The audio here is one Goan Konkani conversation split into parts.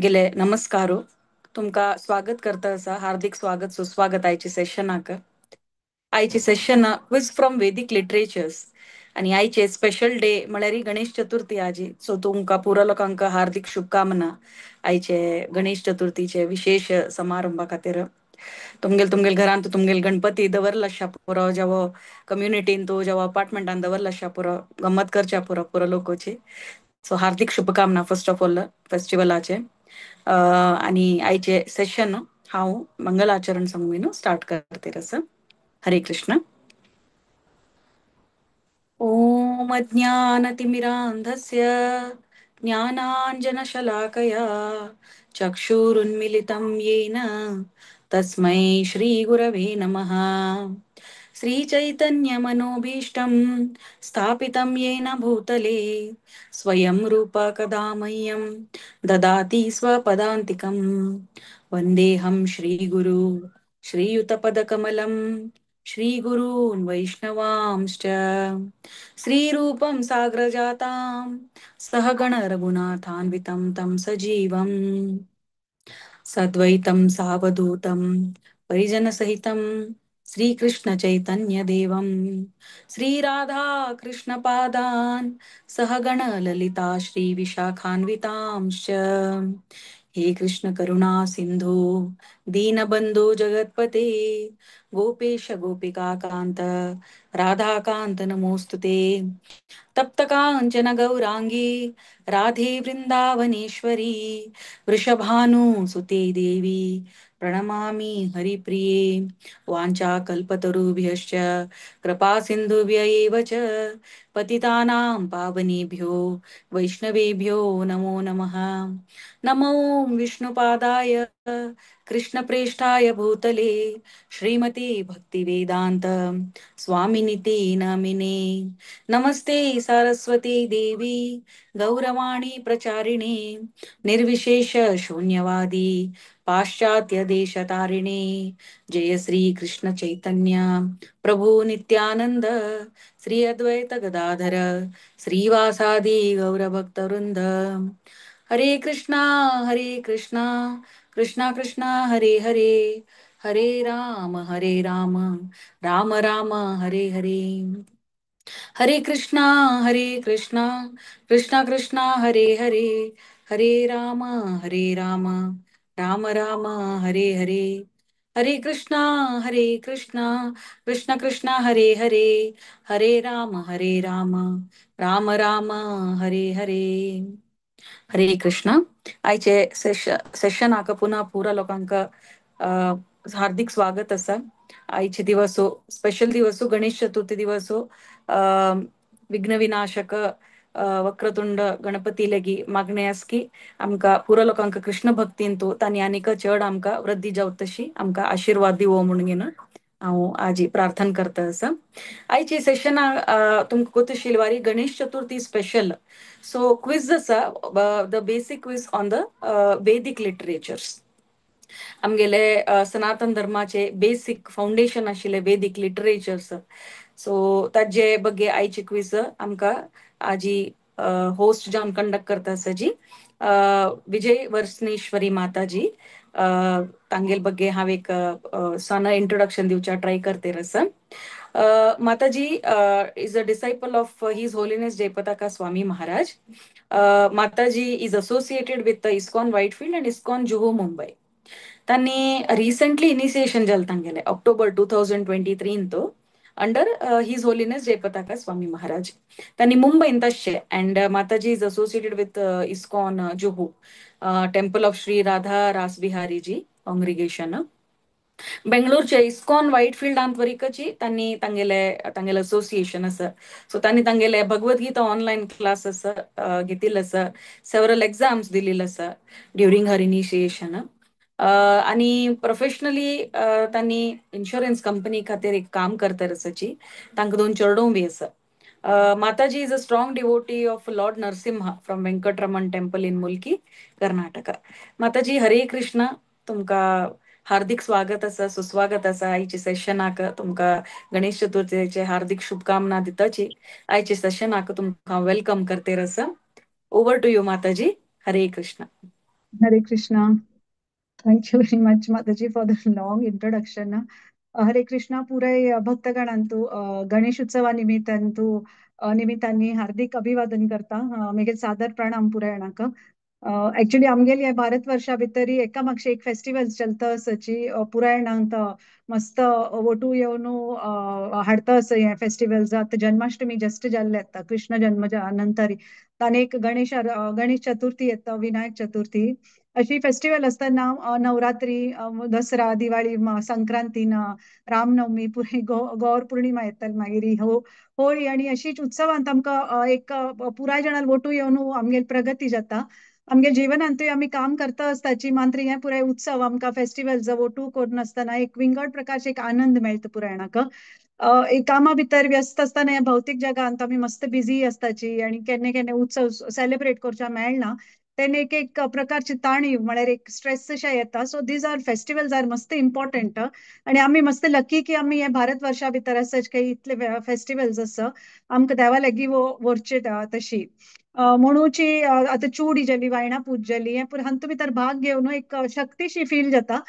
गेले नमस्कारो. तुमकां स्वागत करता आसा. हार्दिक स्वागत सुस्वागत आयचे सेशनाक. आयचे session quiz from Vedic literatures आनी आयचे स्पेशल डे म्हळ्यार गणेश चतुर्थी आजी. सो तुमकां पुरो लोकांक हार्दिक शुभकामना आयचे गणेश चतुर्थीचे विशेष समारंभा खातीर. तुमगेल तुमगेल घरांत तुमगेल गणपती दवरला पुरो, जेवो कम्युनिटीन तो जेवो अपार्टमेंटान दवरला पुरो, गम्मत करच्या पुरो पुरो लोकोची. सो हार्दिक शुभकामना फर्स्ट ऑफ ऑल फेस्टिवलाचे. आणि आयचे सेशन हांव मंगलाचरण सांगून स्टार्ट करते रस. हरे कृष्ण. ओम अज्ञानतिमिरान्धस्य ज्ञानाञ्जनशलाकया चक्षुरुन्मिलितं येन तस्मै श्रीगुरवे नमः. श्रीचैतन्यमनोभीष्टं स्थापितं येन भूतले स्वयं रूप कदा मह्यं ददाति स्वपदान्तिकं. वन्देऽहं श्रीगुरु श्रीयुतपदकमलं श्रीगुरून् वैष्णवांश्च. श्रीरूपं साग्रजातां सहगण रघुनाथान्वितं तं सजीवं सद्वैतं सावधूतं परिजनसहितं श्रीकृष्ण चैतन्यदेवं. श्रीराधा कृष्णपादान् सहगण ललिता श्रीविशाखान्वितांश्च. हे कृष्ण करुणा सिंधु दीनबंधो जगत्पते गोपेश गोपिका कांत राधाकांत नमोस्तुते. तप्त कांचन गौरांगी राधे वृंदावनेश्वरी वृषभानुसुते देवी प्रणमामि हरिप्रिये. वाञ्छा कल्पतरुभ्यश्च कृपा सिन्धुभ्य एव च पतितानां पावनेभ्यो वैष्णवेभ्यो नमो नमः. नमो विष्णुपादाय कृष्णप्रेष्ठाय भूतले श्रीमते भक्तिवेदान्त स्वामिनिते नमिने. नमस्ते सारस्वती देवी गौरवाणी प्रचारिणे निर्विशेष शून्यवादी पाश्चात्य देशतारिणे. जय श्री कृष्ण चैतन्य प्रभु नित्यानंद श्री अद्वैत गदाधर श्रीवासादि गौरभक्तवृंद. हरे कृष्णा हरे कृष्णा कृष्णा कृष्णा हरे हरे, हरे राम हरे राम राम राम हरे हरे. हरे कृष्णा हरे कृष्णा कृष्णा कृष्णा हरे हरे, हरे राम हरे राम राम राम हरे हरे. हरे कृष्णा हरे कृष्णा कृष्ण कृष्ण हरे हरे, हरे राम हरे राम राम राम हरे हरे. हरे कृष्ण. आयचे सेशनाक पुन्हा पुरा लोकांक हार्दिक स्वागत आसा. आयचे दिवसो स्पेशल दिवसो गणेश चतुर्थी दिवसो विघ्न विनाशक वक्रतुंड गणपती लेगी मागणे आसकी आमकां पुरो लोकांक कृष्ण भक्तीन तो तांणी आनीक चड आमकां वृद्धी जावत तशी आमकां आशिर्वाद दिवो म्हणून हांव आजी प्रार्थना करता आसा. आयची सेशना तुमकां कोतशील वारी Ganesh Chaturthi special so quiz आसा, the basic quiz on the Vedic literatures. आमगेले सनातन धर्माचे बेसिक फाउंडेशन आशिल्ले वेदीक लिटरेचर्स. सो ताजे बगे आयची क्विज आमकां आजी होस्ट जावन कंडक्ट करता आसा जी विजय वर्सनेश्वरी माताजी. तांगेल बगे हांव एक सन इंट्रोडक्शन दिवच्या ट्राय करते आसा. Mataji is a disciple of his holiness Jayapataka Swami Maharaj. Mataji is associated with ISKCON Whitefield and ISKCON Juhu Mumbai. तांणी रिसेंटली इनिशिएशन जालें तांगेलें ऑक्टोबर 2023 तो under his holiness Jayapataka Swami Maharaj. तांणी मुंबयंत आसचे and Mataji is associated with ISKCON Juhu temple of Shri Radha Rasbihariji congregation. बेंगलोरचे इस्कॉन व्हाईटफिल्डांत वरीकची तांणी तांगेले तांगेले असोसिएशन आसा. सो तांणी तांगेले भगवद्गीता ऑनलायन क्लास आसा घेतिल्ले आसा, सेवरल एग्जाम्स दिलेले आसा ड्युरींग हर इनिशिएशन. आनी प्रोफेशनली तांणी इन्शुरन्स कंपनी खातीर एक काम करता आसाची. तांकां दोन चेडूं बी आसा. Mataji is a strong devotee of Lord Narasimha from Venkatraman temple in Mulki, Karnataka. Mataji Hare Krishna. तुमकां हार्दिक स्वागत आसा, सुस्वागत आसा आयच्या सेशनाक. तुमकां गणेश चतुर्थीचे हार्दिक शुभकामना दिताची. आयच्या सेशनाक तुमकां welcome करतेर आसा. Over to you Mataji. Hare Krishna. Hare Krishna. Thank you very much, Mataji, for the long introduction. Hare Krishna. पुराय भक्तगणांतू गणेश उत्सवा निमित्तांनी हार्दिक अभिवादन करता. मागीर सादर प्रणाम पुरायणाक. ऍक्च्युली आमगेली ह्या भारत वर्षा भितरी एका मागशे एक फेस्टिवल चलता आसाची पुरायणांत मस्त वटू येवन हाडता आसा हे फेस्टिवल्स. आतां जन्माष्टमी जस्ट जाल्ले आतां कृष्ण जन्म नंतर आनी एक गणेश गणेश चतुर्थी येता, विनायक चतुर्थी, अशी फेस्टिवल असताना नवरात्री, दसरा, दिवाळी, संक्रांती, रामनवमी, पुरे गौर पौर्णिमा येतात, मागीर हो होळी आणि अशीच उत्सवांत आमकां एक पुराय जाणां वटू येवन आमगेल प्रगती जाता. आमगे जीवनांतूय आमी काम करता आसताची मात्र हे पुराय उत्सव आमकां फेस्टिवल्स वटू करून आसतना एक विंगड प्रकारचे एक आनंद मेळटा पुरायणाक. कामा भितर व्यस्त आसतना ह्या भौतीक जगांत आमी मस्त बिझी आसताची आणि केन्ना केन्ना उत्सव सेलिब्रेट करच्या मेळना, तेन्ना एक एक प्रकारची ताणीव म्हळ्यार एक स्ट्रेस अशें येता. So these are festivals are मस्त इम्पॉर्टंट आणि आमी मस्त लकी की आमी हे भारत वर्षा भितर आसाच काही इतले फेस्टिवल्स आसा आमकां देवा लागीं व्हरचे तशी. म्हणूची आतां चूडी जाली, वायणां पूज जाली, हें हातूंत भितर भाग घेवन एक शक्तीशी फील जाता,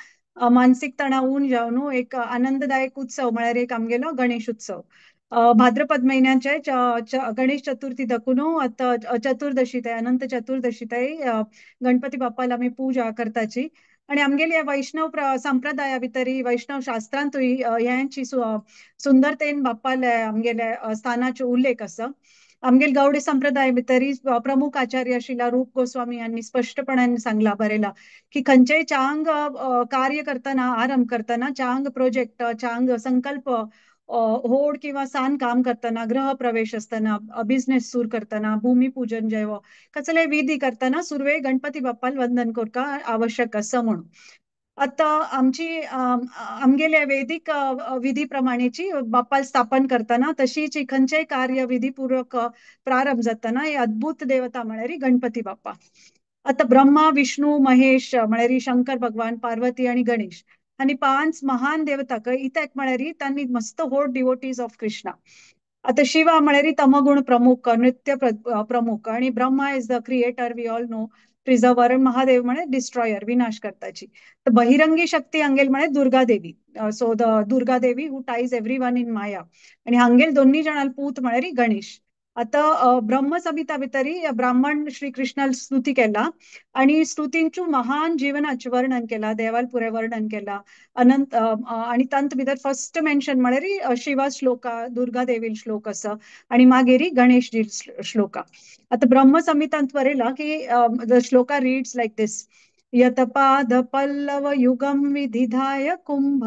मानसीक तणाव उण जावन एक आनंददायक उत्सव म्हळ्यार एक आमगेलो गणेश उत्सव. भाद्रपद महिन्याचे गणेश चतुर्थी दाखून आतां चतुर्दशी ते अनंत चतुर्दशी ते गणपती बाप्पाला आमी पूजा करताची. आणि आमगेली वैष्णव संप्रदाया भितरी वैष्णव शास्त्रांतूय ह्यांची सुंदरतेन बाप्पाले आमगेले स्थानाचो उल्लेख आसा. आमगेल गौडी संप्रदाय भितरी प्रमुख आचार्य शिला रूप गोस्वामी यांनी स्पष्टपणान सांगला बरयला की खंयचेय चांग कार्य करतना, आरंभ करतना, चांग प्रोजेक्ट, चांग संकल्प, होड किंवा सान काम करतना, गृह प्रवेश असताना, बिझनेस सुरू करतना, भूमिपूजन जेव कसले विधी करतना सुरवे गणपती बाप्पाला वंदन करका आवश्यक असं म्हणून. आता आमची आमगेल्या वैदिक विधी प्रमाणेची बाप्पाला स्थापन करतना तशीच खंयचेय कार्य विधीपूर्वक प्रारंभ जातना हे अद्भुत देवता म्हळ्यार गणपती बाप्पा. आता ब्रह्मा, विष्णू, महेश म्हळ्यार शंकर भगवान, पार्वती आणि गणेश आणि पांच महान देवता इत्याक म्हळ्यार तांणी मस्त होड डिवोटीज ऑफ कृष्णा. आता शिवा म्हळ्यार तमगुण प्रमुख, नृत्य प्रमुख आणि Brahma is the creator, we all know, preserver, Mahadev म्हणे डिस्ट्रॉयर, विनाश करताची. तर बहिरंगी शक्ती अंगेल म्हणे Durga Devi, so the Durga Devi who ties every one in Maya. आणि हांगेल दोन्ही जणांना पूत म्हळ्यार गणेश. आता ब्रह्मसंहिता भितरी ब्राह्मण श्रीकृष्णाला स्तुती केला आणि स्तुतींचू महान जीवनाचे वर्णन केला, देवाल पुरे वर्णन केला अनंत. आणि तांत भितर फर्स्ट मेन्शन म्हळ्यार शिवा श्लोका, दुर्गा देवी श्लोक असं आणि मागेरी गणेशजी श्लोका. आता ब्रह्मसंहितांत बरयला की the shloka reads like this: यत पाद पल्लव युगम विधिधाय कुंभ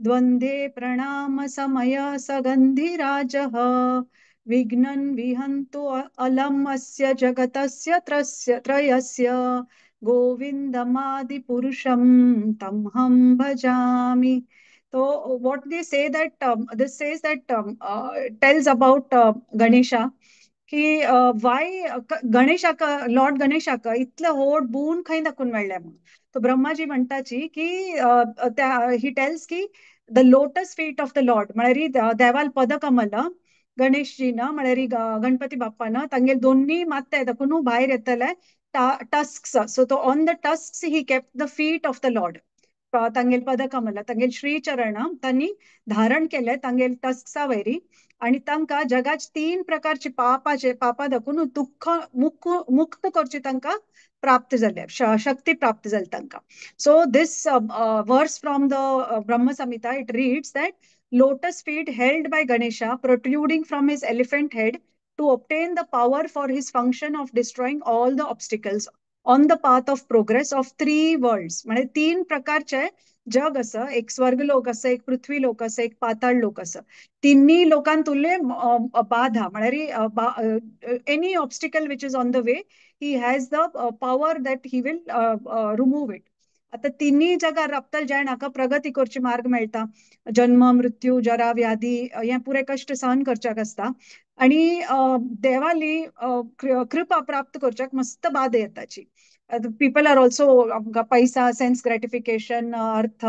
द्वंद्वे प्रणाम समय सगंधिराजः विघ्नन् विहन्तु अलम् अस्य जगतस्य त्रस्य त्रयस्य गोविंदमादिपुरुषं तं हं भजामि. तो what they say that this says that tells about Ganesha की वाय गणेशाक, लॉर्ड गणेशाक इतले होड बून खंय दाखोवन मेळ्ळे म्हणून. तो ब्रह्माजी म्हणटाची की त्या he tells की the lotus feet of the lord म्हळ्यार देवाल पदकमल गणेशजीन म्हळ्यार गणपती बाप्पान तांगेल दोन्ही मात्ते दाखोवन भायर येतले टस्क्स. सो तो on the tusks he kept the feet of the lord. तांगेल पदकमल, तांगेल Sricharan तांणी धारण केले तांगेल टस्क्सा वयरी आणि तांकां जगाच तीन प्रकारची पापाचे पापा दाखोवन दुःख मुक्त करची तांकां प्राप्त जाले, शक्ती प्राप्त जाली तांकां. So this verse from the Brahma Samhita, it reads that lotus feet held by Ganesha protruding from his elephant head to obtain the power for his function of destroying all the obstacles on the path of progress of three worlds. म्हणजे तीन प्रकारचे जग असं, एक स्वर्ग लोक असं, एक पृथ्वी लोक असं, एक पाताळ लोक असं. तिन्ही लोकांतुले बाधा म्हळ्यार any obstacle which is on the way, he has the power that he will remove it. आता तिन्ही जगार राबतल ज्या नाका प्रगती करची मार्ग मेळटा. जन्म, मृत्यू, जरा, व्याधी हे पुरे कष्ट सहन करच्याक आसता आणि देवाली कृपा प्राप्त करच्याक मस्त बाधा येताची. पीपल are also पैसा, सेन्स ग्रॅटिफिकेशन, अर्थ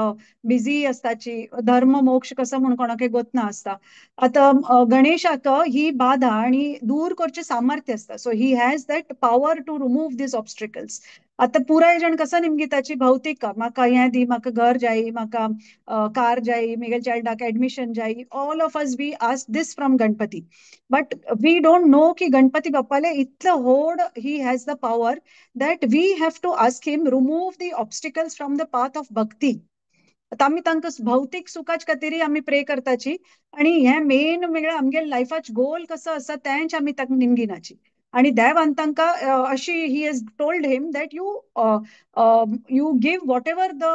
बिझी असताची, धर्म मोक्ष कसं म्हणून कोणाक गोत ना आसता. आता गणेशाक ही बाधा आणि दूर करचे सामर्थ्य आसता. So he has that power to remove these obstacles. आतां पुराय जण कसो निमगिताची भौतीक, म्हाका हें दी, म्हाका घर जाय, म्हाका कार जाय, म्हगेल्या चायल्डाक एडमिशन जाय. All of us, we ask this from Ganpati, but we don't know की गणपती बाप्पाले इतलो व्हड, he has the power that we have to ask him remove the obstacles from the path of bhakti. आतां आमी तांकां भौतीक सुखाच खातीर आमी प्रे करताची आनी हें मेन म्हळ्यार आमगे लायफाच गोल कसो आसा तेंच आमी तांकां निमगिनाची. आनी देवान तांकां अशी he has told him that you give whatever the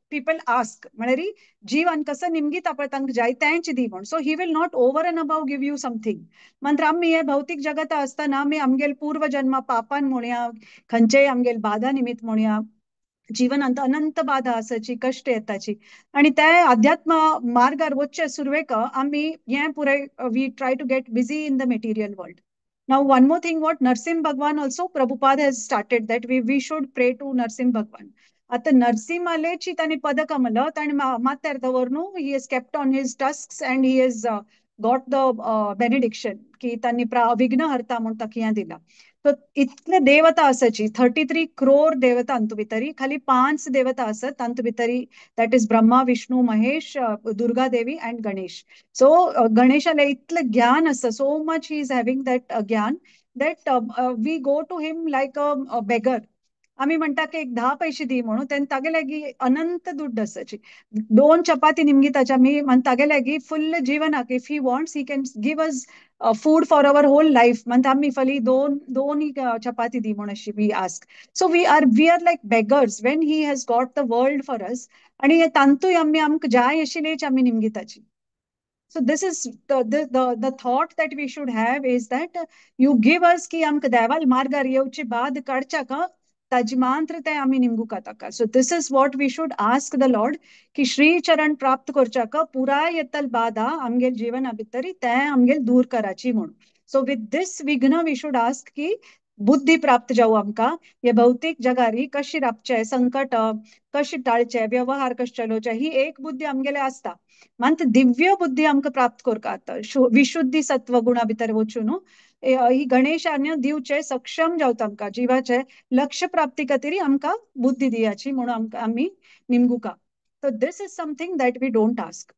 people ask, म्हळ्यार जीवान कसो निमगिता पळय तांकां जाय तेंच दी म्हण. So he will not over and above give you something. मात्र आमी हे भौतीक जगता आसतना आमी आमगेल पूर्वजन्मा पापान म्हणया, खंयचेय आमगेल बाधा निमित्त म्हणया, जीवनांत अनंत बाधा आसाची, कश्ट येताची आनी ते अध्यात्म मार्गार वचचे सुरवेक आमी हें पुराय we try to get busy in the material world. Now, one more thing, what Narsimha Bhagwan also Prabhupada has started, that we should pray to Narsimha Bhagwan. आता नरसिंहालेची तांणी पदकमल ताणें माथ्यार दवरनु he has kept on his tusks and he has got the benediction की तांणी विघ्नहर्ता म्हूण ताका हें दिला. तो इतले देवता आसाची, 33 क्रोर देवता तांतू भितरी खाली 5 देवता आसत तांतू भितरी, that is Brahma, Vishnu, Mahesh, Durga Devi and Ganesh. So गणेशाले इतले ज्ञान आसा, so much he is having that gyan that we go to him like a beggar. आमी म्हणटा की एक 10 पैसे दी म्हणून, तेन्ना तागे लागीं अनंत दुड्ड आसाची. 2 चपाती निमगिताची आमी, म्हण तागे लागीं फुल्ल जिवनाक, if he wants he can give us food for our whole life. म्हणटा आमी फली दोन चपाती दी म्हूण अशी we ask. So we are like beggars when he has got the world for us. आनी तांतूय आमी आमकां जाय आशिल्लीच आमी निमगिताची. So this is the thought that we should have is that you give us की आमकां देवाल मार्गार येवची बाद काडच्याक ताजी मात्र ते आमी निमगुका ताका. So this is what we should ask the Lord की श्री चरण प्राप्त करच्याक पुराय येतल बाधा आमगेल जीवना भितरी ते आमगेल दूर कराची म्हणून. सो विथ this विघ्न we should ask की बुद्धी प्राप्त जावं आमकां, हे भौतीक जगारी कशी राबचे, संकट कशी टाळचे, व्यवहार कशे चलोवचे, ही एक बुद्धी आमगेले आसता. मात दिव्य बुद्धी आमकां प्राप्त करपाक विशुद्धी सत्व गुणा भितर वचून न्हू ही गणेशान दिवचे सक्षम जावता आमकां जिवाचे लक्ष्य प्राप्ती खातीर आमकां बुद्धी दियाची म्हणून आमकां आमी निमगुका. So this is something that we don't ask.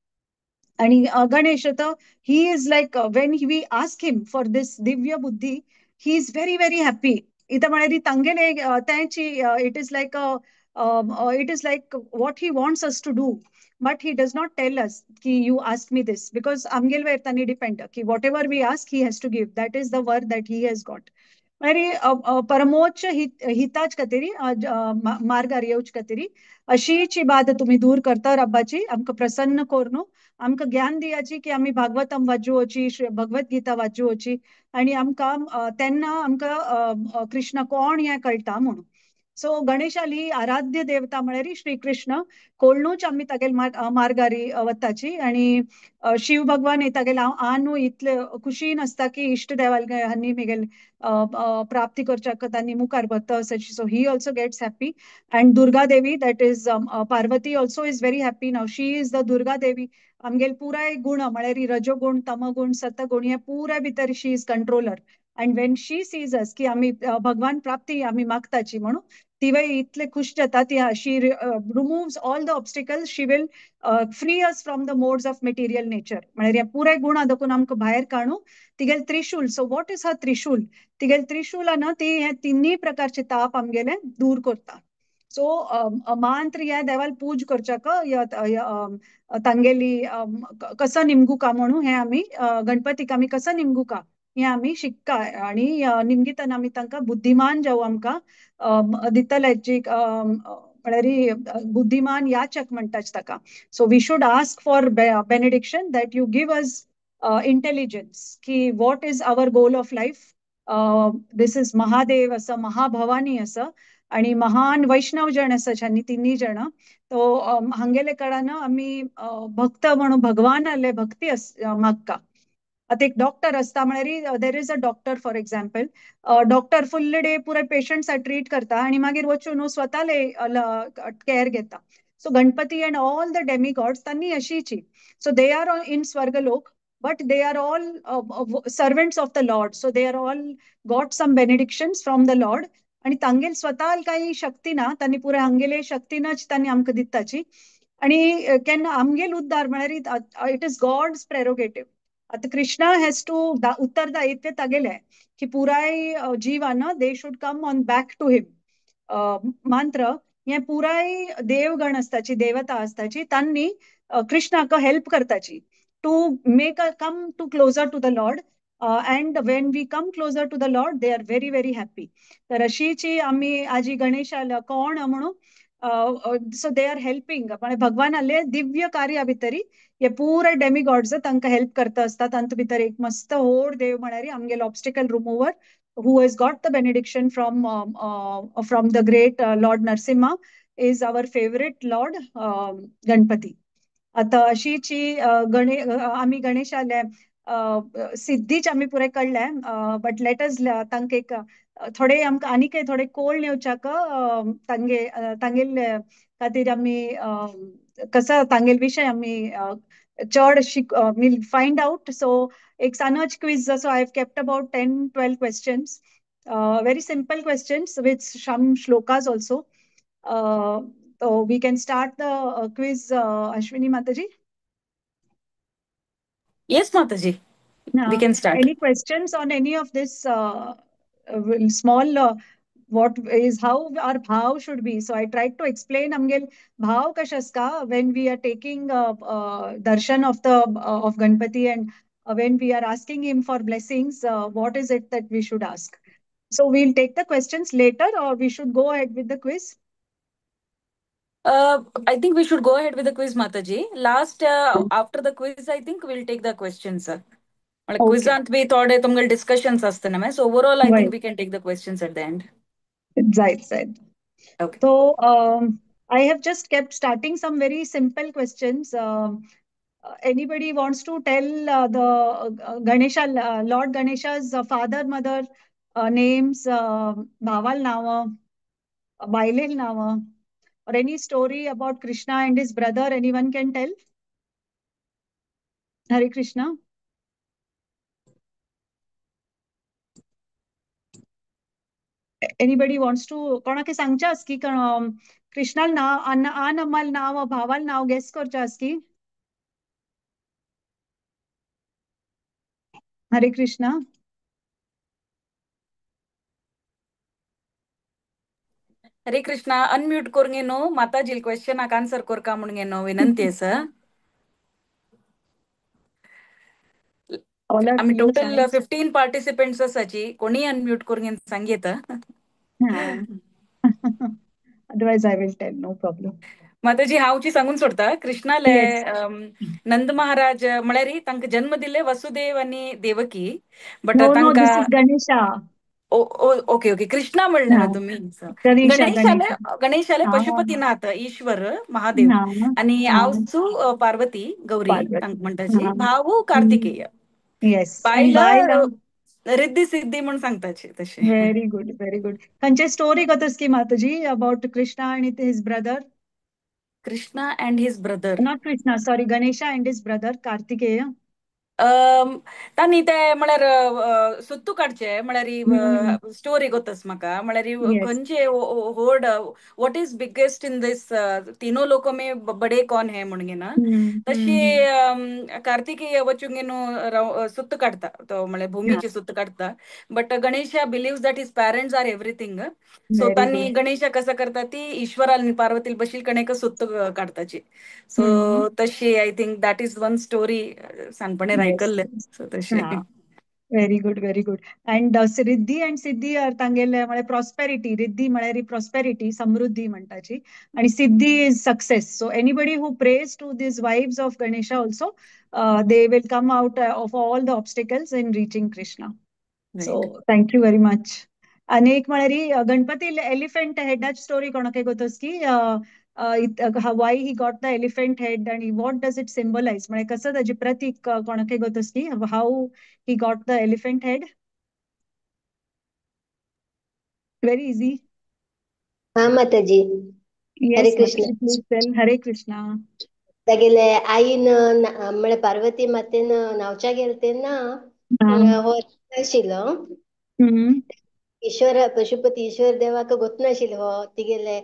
आणि गणेश तर he is like when we ask him for this divya buddhi, he is very very happy. इथं म्हळ्यार तांगेले त्यांची it is like what he wants us to do, but he does not tell us की you ask me this, because आमगेल वयर तांणी डिपेंड की whatever we ask he has to give, that is the work that he has got. म्हळ्यार परमोच्च हिताच खातीर मार्गार येवच खातीर अशीची बाधा तुमी दूर करता रब्बाची, आमकां प्रसन्न करून आमकां ज्ञान दियाची की आमी भागवतम वाचुवची, भगवत गीता वाचुवची आनी आमकां तेन्ना आमकां कृष्ण कोण हें कळटा म्हणून. सो गणेशाली आराध्य देवता म्हळ्यार श्री कृष्ण कोणूच आमी तागेल मार्गारी वताची. आनी शिव भगवान तागेल हांव आनू इतले खुशीन आसता की इश्ट देवाल हांणी म्हगेल प्राप्ती करच्याक तांणी मुखार वता. So he also gets happy. And Durga Devi, that is Parvati also is very happy. Now she is the Durga Devi. आमगेल पुराय गुण म्हळ्यार रजोगुण, तमगुण, सतगुण हे पुराय भितर she is controller. And when she sees us की आमी भगवान प्राप्ती आमी मागताची म्हणून तिवय इतले खुश जाता. ती she removes all the obstacles, she will free us from the modes of material nature. म्हळ्यार ह्या पुराय गुणा दाखोवन आमकां भायर काडून तिगेल त्रिशूल. So what is her trishul? तिगेल त्रिशूलान ती हे तिन्ही प्रकारचे ताप आमगेले दूर करता. सो मांत्र ह्या देवाल पूज करच्याक तांगेली कसो निमगुका म्हणून हे आमी गणपतीक आमी कसो निमगुका हें आमी शिक्का. आनी निमगितना आमी तांकां बुद्धिमान जावं आमकां दितले जी म्हळ्यार बुद्धिमान याचक म्हणटाच ताका. So we should ask for benediction that you give us intelligence की what is our goal of life. This is Mahadev असं, महाभवानी असं आणि महान वैष्णव जण आसा ज्यांनी तिन्ही जण. तो हांगेले कडान आमी भक्त म्हणून भगवानाले भक्ती मागका. आतां एक डॉक्टर आसता म्हळ्यार there is a doctor for example, doctor full day पुराय पेशंट्साक ट्रीट करता आनी मागीर वचून स्वताले केअर घेता. So Ganpati and all the demigods तांणी अशीची. So they are in swargalok, but they are all servants of the Lord. So they are all got some benedictions from the Lord. आणि तांगेल स्वतः काही शक्ती ना, तांणी पुराय आमगेले शक्तीनच तांणी आमकां दिताची. आणि केन्ना आमगेल उद्धार म्हळ्यार it is God's prerogative. आतां कृष्णा हॅज टू उत्तरदायित्व तागेलें की पुराय जीवान they should come on back to him. मात्र हे पुराय देवगण आसताची, देवता आसताची, तांणी कृष्णाक help करताची to make a come to closer to the lord. And when we come closer to the lord they are very very happy. तर अशीची आमी आजी गणेशाला कोण म्हणून सो they are helping. पण भगवानाले दिव्य कार्या भितरी हे पुराय डेमिगॉड्स तांकां हेल्प करता आसता. तांतू भितर एक मस्त व्हड देव म्हळ्यार आमगेलो obstacle remover who has got the benediction from the great Lord Narasimha is our favourite lord Ganpati. आतां अशीची आमी गणेशाले सिद्धीच आमी पुराय कळ्ळे, बट let us तांकां एक थोडे आमकां आनीकय थोडे कोळ येवच्याक तांगे तांगेले खातीर आमी कसो तांगेले विशय आमी चड शिक will find out. सो एक सानच क्विज जसो I have kept about 10-12 questions, very simple questions with some shlokas also. So we can start the quiz, Ashwini Mataji. Yes, Mataji. We can start. Any questions on any of this small, what is how our bhav should be? So I tried to explain amgel bhav kashaska when we are taking darshan of the of Ganpati and when we are asking him for blessings, what is it that we should ask? So we'll take the questions later, or we should go ahead with the quiz. I think we should go ahead with the quiz, Mataji. Last, after the quiz, I think we'll take the questions, sir. Like quiz ant be thought तुमगेल discussions असते ना, so overall I think we can take the questions at the end. Right, right. Okay. So I have just kept starting some very simple questions. Anybody wants to tell the Ganesha, Lord Ganesha's father, mother names, Bhaval Nava, Bailel Nava, or any story about Krishna and his brother, anyone can tell? Hare Krishna. Anybody wants to, कोणाके सांगचे आस की कृष्णाल नाव, आन अम्माल नाव, भावाल नाव गेस करचे आस की? हरे कृष्णा. हरे कृष्णा. अनम्यूट करून नो माताजी क्वेश्चन आक आन्सर करका म्हणून नो विनंती आसा. All are आमी feeling total shy. 15 participants आसाची, कोणी अनम्यूट करून सांगयेत. हा. Otherwise I will tell, no problem. माताजी हांवची सांगून सोडता. कृष्णाले Yes. Nand Maharaj म्हळ्यार तांकां जन्म दिले वसुदेव आनी देवकी. बट No, no, तांकां this is Ganesha. O, O, okay, okay. Krishna म्हणले ना हा. तुम्ही. गणेशा, गणेशाले, गणेशा. गणेशाले हा. पशुपतीनाथ ईश्वर महादेव हा. आणि हा. आवसू पार्वती गौरी पार्वती. तांकां म्हणटाची. हा. भाऊ कार्तिकेय. येस. आणि बायला बायला रिद्धी सिद्धी म्हणून सांगताची तशें. Very good, very good. खंयचे स्टोरी गोतस की माताजी अबाउट कृष्णा आनी his brother? Krishna and his brother. Not Krishna, sorry, Ganesha and his brother Kartikeya. तांणी ते म्हळ्यार सुत्तू काडचे म्हळ्यार स्टोरी गोतस म्हाका. म्हळ्यार खंयचे व्हड, what is biggest in this तीनो लोक में बडे कोण हे म्हणून ना, तशी कार्तिकेय वचून न्हू सुत्तू काडटा तो, म्हळ्यार भूमीची सुत्तू काडटा. But Ganesha believes that his parents are everything. So Very तांणी good. Ganesha कसं करता ती ईश्वरा आनी पार्वती बशील कणेक सुत्तू काडताची. सो तशी I think that is one story सांगपणे आयकल्ले. सो तशें. Very good, very good. And Riddhi and Siddhi are तांगेले म्हळ्यार प्रॉस्पेरिटी. रिद्धी म्हळ्यार प्रॉस्पेरिटी, समृद्धी म्हणटाची, आनी Siddhi is success. So anybody who prays to this vibes of Ganesha also they will come out of all the obstacles in reaching Krishna. So thank you very much. आनी एक म्हळ्यार गणपती एलिफंट हेडाची स्टोरी कोणाक गोतस की why he got the elephant head आणि what does it symbolise, म्हळ्यार कसं ताजी प्रतीक कोणाक गोतस की how he got the elephant head? Very easy. हा माताजी. Yes, Hare Krishna. Mataji, please tell. Hare Krishna. तागेले आईन म्हळ्यार पार्वती मातेन न्हांवच्या गेले तेन्ना हो आशिल्लो. ईश्वर पशुपती ईश्वर देवाक गोतनाशिल्लो हो तिगेले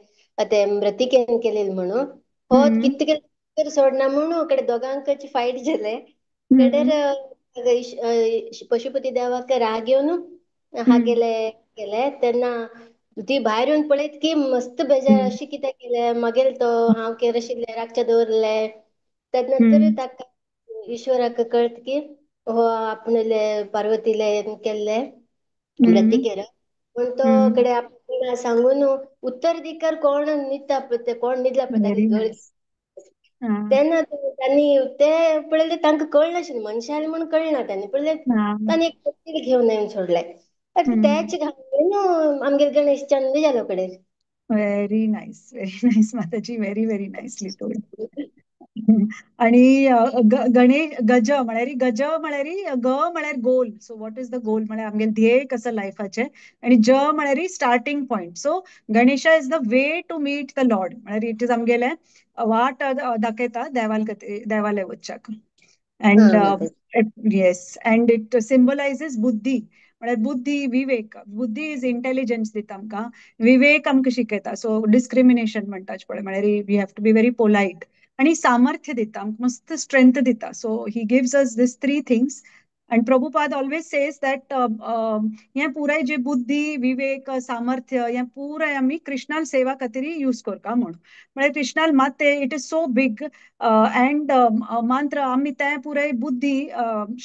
ते मृतिकेन केलेले म्हणून हो हम्म. कितके सोडना म्हणून कडे दोगांकच फायट जाले कडेर हम्म. पशुपती देवाक राग येवन हम्म. हागेले केले तेन्ना ती भायर येवन पळयत की मस्त बेजार हम्म. अशें कितें केलें मागीर तो हांव केरशिल्ले रागचे दवरले तेन्ना तर हम्म. ताका ईश्वराक कळत की हो आपणले पार्वतीले केल्ले हम्म. व्रती पूण तो हम्म. कडे आपण सांगून उत्तर दिकार कोण न्हिदता पळय ते कोण न्हिदला पळय ताका व्हेरी गळ नायस. हा. तेन्ना तांणी ते पळयले तांकां कळनाशिल्लें मनशाले म्हूण कळना तांणी पळयलें हा. तांणी एक तकली घेवन येवन सोडलें हम्म. तेच घालून आमगेर गणेश चंद जालो कडेन. व्हेरी नायस, व्हेरी नायस माताजी, व्हेरी व्हेरी नायसली टोल्ड. आणि गणेश गज म्हळ्यार, गज म्हळ्यार ग म्हळ्यार goal. So what is the goal म्हळ्यार आमगेले ध्येय कसं लायफाचें, आनी ज म्हळ्यार starting point. So Ganesha is the way to meet the lord, म्हळ्यार it is आमगेले वाट दाखयता देवाल देवालय वच्चाक. And yes, and it symbolises बुद्धी, म्हळ्यार बुद्धी विवेक. बुद्धी is intelligence दिता आमकां, विवेक आमकां शिकयता. सो डिस्क्रिमिनेशन म्हणटा पळय, म्हळ्यार we have to be very polite. आणि सामर्थ्य दिता आमकां, मस्त स्ट्रेंथ दिता. So he gives us this three things. And Prabhupada always says that हें पुराय जे बुद्धी विवेक सामर्थ्य हें पुराय आमी कृष्णाल सेवा खातीर यूज करता म्हूण. म्हळ्यार कृष्णाल मात ते it is so big and mantra आमी तें पुराय बुद्धी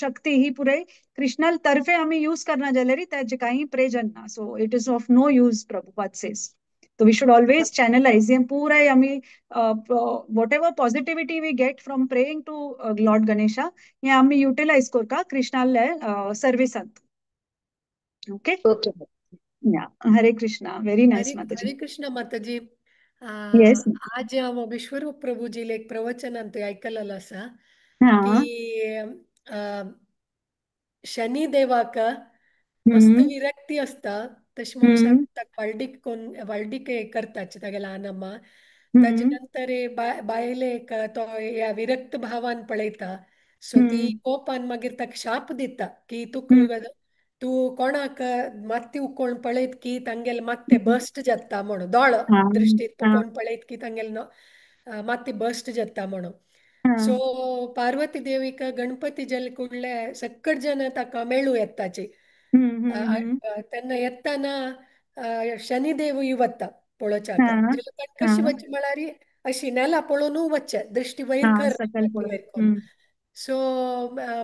शक्ती ही पुराय कृष्णाल तर्फे आमी यूज करना जाल्यार ताजें कांय प्रयोजन ना. So it is of no use, Prabhupada says. So we should always channelize हें पुराय आमी whatever positivity we get from praying to Lord Ganesha हें आमी युटिलायज करता कृष्णाले सर्विसांत. ओके? ओके. या, हरे कृष्णा. व्हेरी नायस हरे माताजी. हरे कृष्ण माताजी. येस. आज हांव विश्वरूप प्रभुजीले एक प्रवचनांत आयकलेलो आसा हा. की शनी देवाक मस्त विरक्ती आसता तशें म्हूण सांगता वाल्डीक कोण वाल्डीक करताची तागेल्या आनम्मा. ताजे नंतर बायलेक तो ह्या विरक्त भावान पळयता. सो ती कोपान मागीर ताका शाप दिता की तुका तूं कोणाक मात्ती उकोण पळयत की तांगेले मात्ते बस्ट जाता म्हणून, दोळो दृश्टीत कोण पळयत की तांगेले मात्ती बस्ट जाता म्हणून. सो पार्वती देवीक गणपती जल कुडले सक्कट जन ताका मेळू येताची. तेन्ना येताना शनिदेव वता पळोवच्याक कशी वच म्हळ्यार अशी नेला पळोवन वच्चे दृश्टी वयर कर वयर करून. सो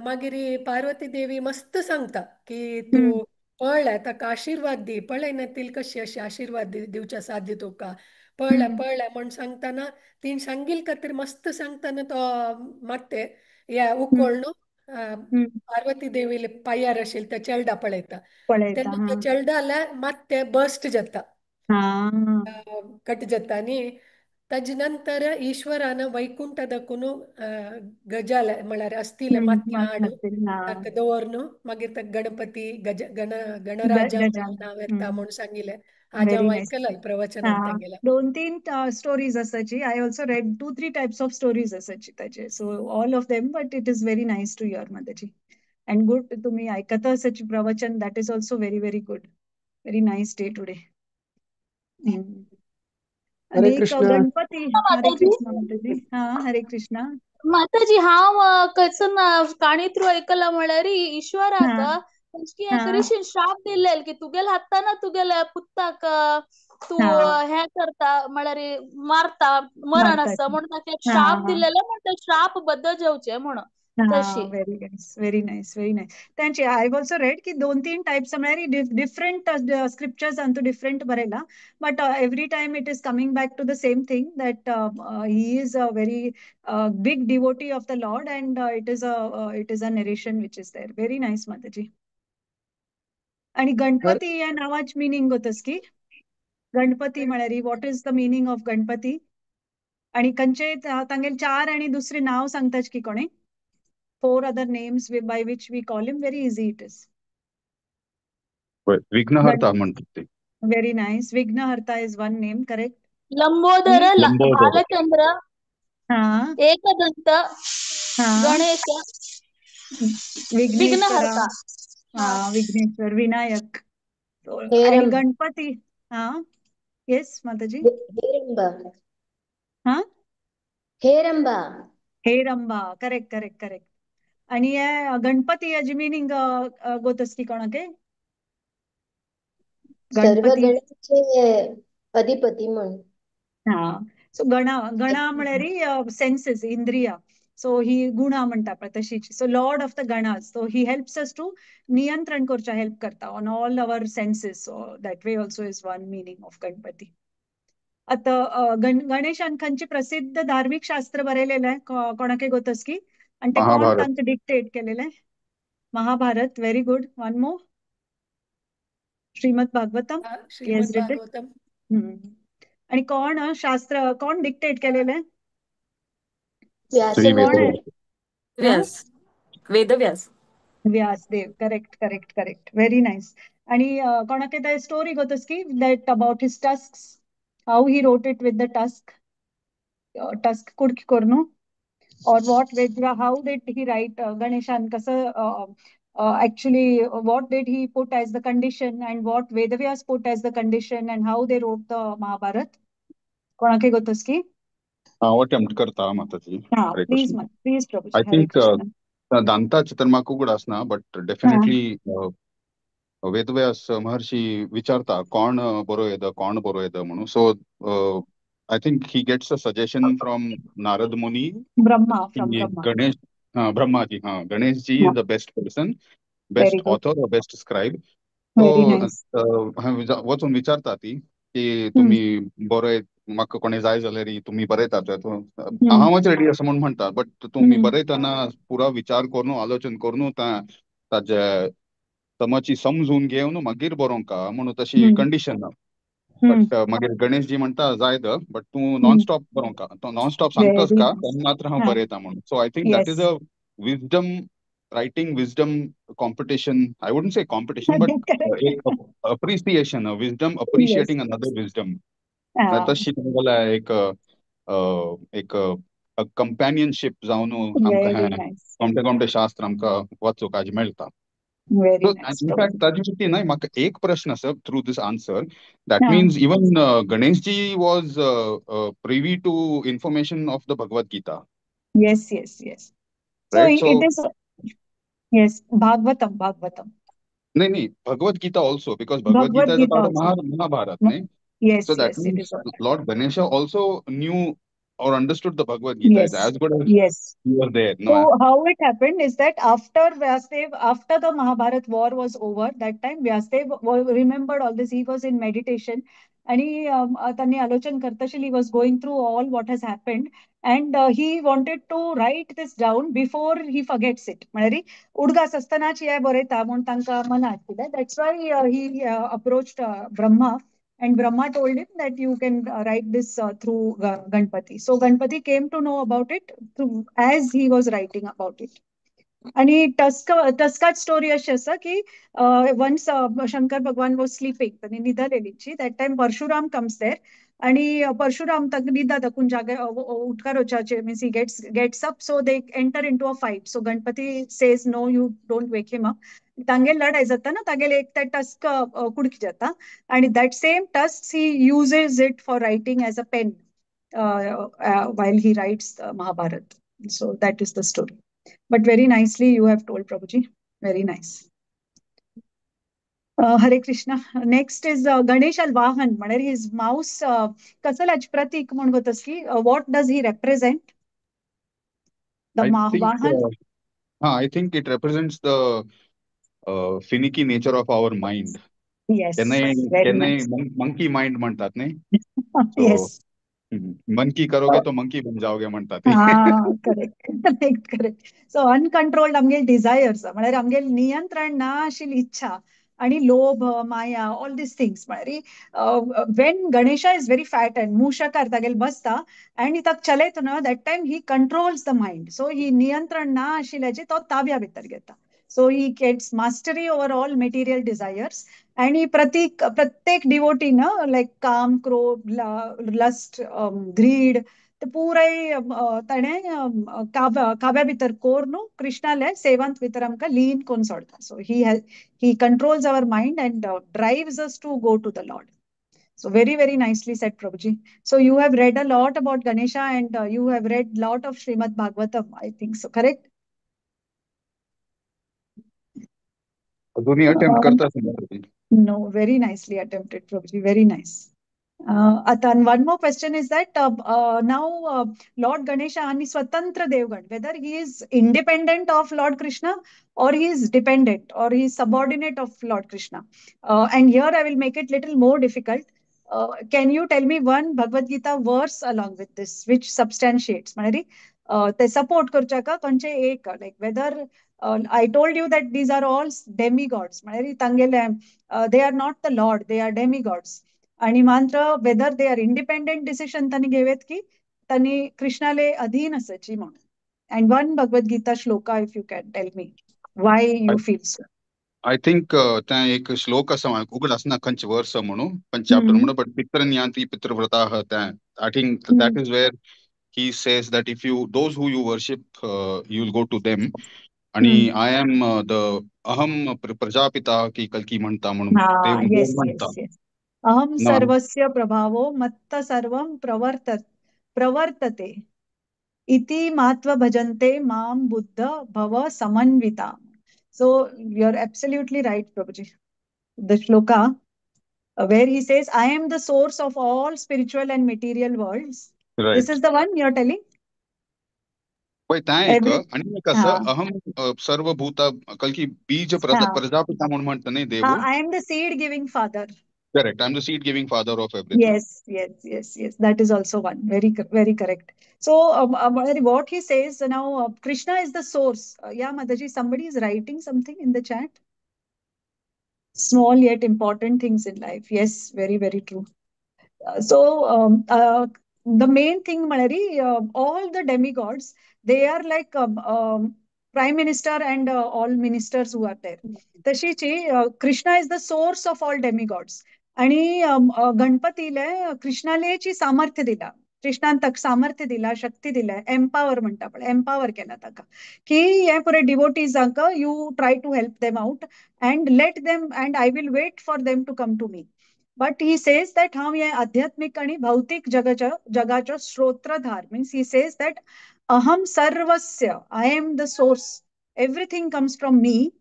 मागीर पार्वती देवी मस्त सांगता की तूं पळय ताका आशिर्वाद दी, पळय ना तील कशी अशी आशिर्वाद दिवच्या साध्य तुका, पळय पळय म्हण सांगतना तीन सांगील खातीर मस्त सांगतना तो मात्ते ह्या उकळ न्हू पार्वती देवीले पांयार आशिल्ले त्या चेडा पळयता तेन्ना त्या चेडा मात्ते बस्ट जाता, कट जाता. आनी ताजे नंतर ईश्वरान वैकुंठ दाखून गजाल म्हळ्यार अस्थिले मात्ते हाडून ताका दवर न्हू मागीर ताका गणपती गज गण गणराजा नांव येता म्हूण सांगिल्लें. आज हांव आयकलां प्रवचनान तांगेल्या. 2-3 स्टोरीज आसाची. I also read 2-3 types of stories आसाची ताचे. So all of them, but it is very nice to hear Mataji. And good तुमी आयकता आसाची प्रवचन, that is also very very good. Very nice day today. Hare Krishna. Ganpati. Hare Krishna Mataji. हा, हरे कृष्णा माताजी. हांव खंयसून काणी थ्रू आयकलां म्हळ्यार ईश्वराक एक ऋषीन श्राप दिल्ले की तुगेल्या हातान तुगेल्या पुताक तूं हें करता म्हळ्यार मारता, मरण आसता म्हणून ताका एक श्राप दिलेले, म्हण ते श्राप बद्दल जेवचे म्हणून. Very nice, very nice, very nice. तांचे I also read की 2-3 टायप्स म्हळ्यार डिफरंट स्क्रिप्चर्स अंतू डिफरंट बरयला, but every time it is coming back to the same thing that he is a very big devotee of the lord and it is a narration which is there. Very nice Mataji. आणि गणपती या नावाच मिनिंग होतस की गणपती म्हळ्यार what is the meaning of Ganpati, आणि खंयचे तांगेले 4 आणि दुसरे नाव सांगताच की कोणे? 4 other names by which we call him. Very easy it is. Vighnaharta म्हणतात ते. Very nice. Vighnaharta is one name, correct. Lambodar, Bhalchandra, Ekdant, Ganesh, Vighnaharta. Vighneshwar, Vinayak. आणि हेरंब. गणपती, हा, येस माताजी. हेरंब. हा, Heranba. Heranba, correct correct correct. आणि गणपती याची मिनिंग गोतस्की कोणाके? सर्व गणपती गणांचे अधिपती म्हण. हा, सो गणा, गणा म्हळ्यार सेन्सेस, इंद्रिया. सो ही गुणा म्हणटा पळय तशीच. So Lord of the गणास, so he helps us to नियंत्रण करच्या हेल्प करता on all our senses. So that way also is one meaning of Ganpati. आता गणेशान खंयचे प्रसिद्ध धार्मिक शास्त्र बरयलेले आहे कोणाके गोतस्की? आणि ते कोण महाभारत. तांकां डिक्टेट केलेले? Mahabharata, very good. One more, Shrimad Bhagavatam. Shrimad Bhagavatam. आणि कोण शास्त्र कोण डिक्टेट केलेले? व्यास. श्री कोण आहे? व्यास, Vedvyas. Vyasdev, correct correct correct, very nice. आणि कोणाके ते story गोतस्की that about his tusk, how he wrote it with the tusk, tusk Kudki करून, or what with how did he write Ganeshan कसं actually what did he put as the condition and what Vedavyas put as the condition and how they wrote the Mahabharat? कोणाके गोतस्की? हांव अटेम्प्ट करता माताजी. हा, हरे प्लीज कृष्ण. प्लीज प्रभूजी. I Hare think Krishna. दांताचे तर म्हाका उगडास ना, बट डेफिनेटली वेदव्यास महर्षी विचारता कोण बरो येता कोण बरो येता म्हणून. So I think he gets a suggestion from Narad Muni, Brahma, from Brahma. Ganesh, Brahmaji, हा, Ganeshji is the best person, best author, best scribe. Very so nice. वचून विचारता ती की तुम्ही बरय, म्हाका कोणी जाय जाल्यार तुमी बरयतात, हांवच रेडी आसा म्हणून म्हणटा, बट तुमी बरयतना पुरा विचार करून आलोचन करून ताजे समची समजून घेवन मागीर बरोवंक म्हणून तशी कंडिशन ना. बट मागीर गणेशजी म्हणटा जाय the, but तूं नॉनस्टॉप बरोवंक, नॉनस्टॉप सांगताच का तेन्ना मात्र हांव बरयता म्हणून. So I think that is a wisdom, writing wisdom competition. I wouldn't say competition, but एक appreciation, wisdom appreciating another wisdom. तशी तुमगेल्या एक एक कंपॅनियनशीप जावन आमकां कोमटे कोमटे शास्त्र आमकां वाचूंक आज मेळटा. इनफॅक्ट ताजे वरती न्हय म्हाका एक प्रश्न आसा through this answer. That means even Ganeshji was privy to information of the Bhagavad Gita. Yes yes yes. So it is, yes, Bhagavatam, Bhagavatam. नाही नाही, Bhagavad Gita also, because Bhagavad Gita is a part of Mahabharata न्ही. Yes, So that yes, it means is all. Lord Ganesha also knew or understood the Bhagavad Gita. Yes. As good as yes. he was there. No? So how it happened is that after Vyasdev, after the Mahabharat war was over, that time Vyasdev remembered all this. He was in meditation. आणि त्यांनी आलोचन करताशील, he was going through all what has happened and he wanted to write this down before he forgets it. म्हळ्यार उडगास आसतनाच हे बरयता म्हूण तांकां मनात कितें. That's why he approached Brahma and Brahma told him that you can write this through Ganpati. So Ganpati came to know about it through as he was writing about it. आणि टस्क, टस्काच स्टोरी अशी आसा की once Shankar Bhagwan was sleeping, तांणी न्हिदलेलीची, that time Parshuram comes there आणि परशुराम ताका न्हिदा दाखून जागे उठकार वचाचे, means he gets up, so they enter into a fight. So Ganpati says no, you don't wake him up. तांगेर लढाई जाता ना, तागेले एक ते टस्क कुडकी जाता आणि that same tusk he uses it for writing as a pen while he writes Mahabharata. So that is the story. But very nicely you have told, Prabhuji. Very nice. Hare Krishna. Next is Ganesh Al Vahan. म्हळ्यार his mouse कसलाच प्रतीक म्हण गोतस्की? What does he represent? The I think, Vahan? I think it represents the finicky nature of our mind. Yes. केन्नाय Very nice. Monkey mind म्हणतात न्ही. Yes. मन की करोगे तो मंकी बन जाओगे म्हणतात. हा, correct correct correct. So uncontrolled आमगेल डिझायर्स, म्हळ्यार आमगेल नियंत्रण ना आशिल्ली इच्छा आणि लोभ, माया, ऑल these things. म्हळ्यार when Ganesha is very fat and मूषकार तागेल बसता आनी ताका चलयता न्हू, that time he controls the mind. So ही नियंत्रण ना आशिल्ल्याचे तो ताब्या भितर घेता. So he gets mastery over all material desires. आणि प्रत्येक डिवोटी ना, लाईक काम, क्रोध, लस्ट, ग्रीड, ते पुराय ताणें काव्या भितर कोर न्हू कृष्णाले सेवांत भितर आमकां लीन करून सोडता. So he controls our mind and drives us to go to the Lord. So very, very nicely said, Prabhuji. So you have read a lot about Ganesha and you have read lot of Srimad Bhagavatam, I think so, correct? अजूनही अटेम्प्ट करता. No, very nicely attempted, Prabhuji, very nice. आता one more question is that now Lord Ganesha आणि स्वतंत्र Devgan, whether he is independent of Lord Krishna or he is dependent or he is subordinate of Lord Krishna. And here I will make it little more difficult. Can you tell me one Bhagavad Gita verse along with this which substantiates, म्हणजे ते सपोर्ट करच्या का खंयचे एक, like whether I told you that these are all demigods, म्हणजे तांगेले they are not the Lord, they are demigods. आणि मात्र whether they are independent decision त्यांनी घेवेत की त्यांनी कृष्णाले अधीन असायची म्हणून. And one Bhagavad Gita shloka if you can tell me why you feel so. I think त्या एक श्लोक आसा, उघड आसना खंयचे वर्स म्हणून, पण चॅप्टर म्हणून, बट पितृन यान्ति पितृव्रताः त्या I think that is where he says that if you those who you worship you will go to them. आणि I am the अहम प्रजापिता की कल्की म्हणता म्हणून ते म्हणता. अहम सर्वस्य प्रभावो मत्त सर्वं प्रवर्तते इति मात्व भजन्ते माम बुद्ध भव समन्विता. So you are absolutely right, Prabhuji. The shloka where he says I am the source of all spiritual and material worlds. This is the one you are telling. पळय तें एक आनी एक आसा अहम सर्वभूता कल्की बीज प्रजापिता म्हणून म्हणटा न्ही देव. I am the seed giving father. Correct. I'm the seed giving father of everything. Yes, yes, yes, yes. That is also one. Very, very correct. So what he says now, Krishna is the source. Yeah, Mataji, somebody is writing something in the chat. Small yet important things in life. Yes, very, very true. So the main thing, Malari, all the demigods, they are like prime minister and all ministers who are there. Tashichi, Krishna is the source of all demigods. आणि गणपतीले कृष्णालेची सामर्थ्य दिला, कृष्णान तक सामर्थ्य दिला, शक्ती दिला, एम्पावर म्हणटा पळय, एम्पावर केला ताका की हे पुरे डिवोटीजांक you try to help them out and let them and I will wait for them to come to me. But he says that हांव हे आध्यात्मीक आनी भौतीक जगाचो स्रोत्रधार, means he says that अहम सर्वस्य, I am the source, everything comes from me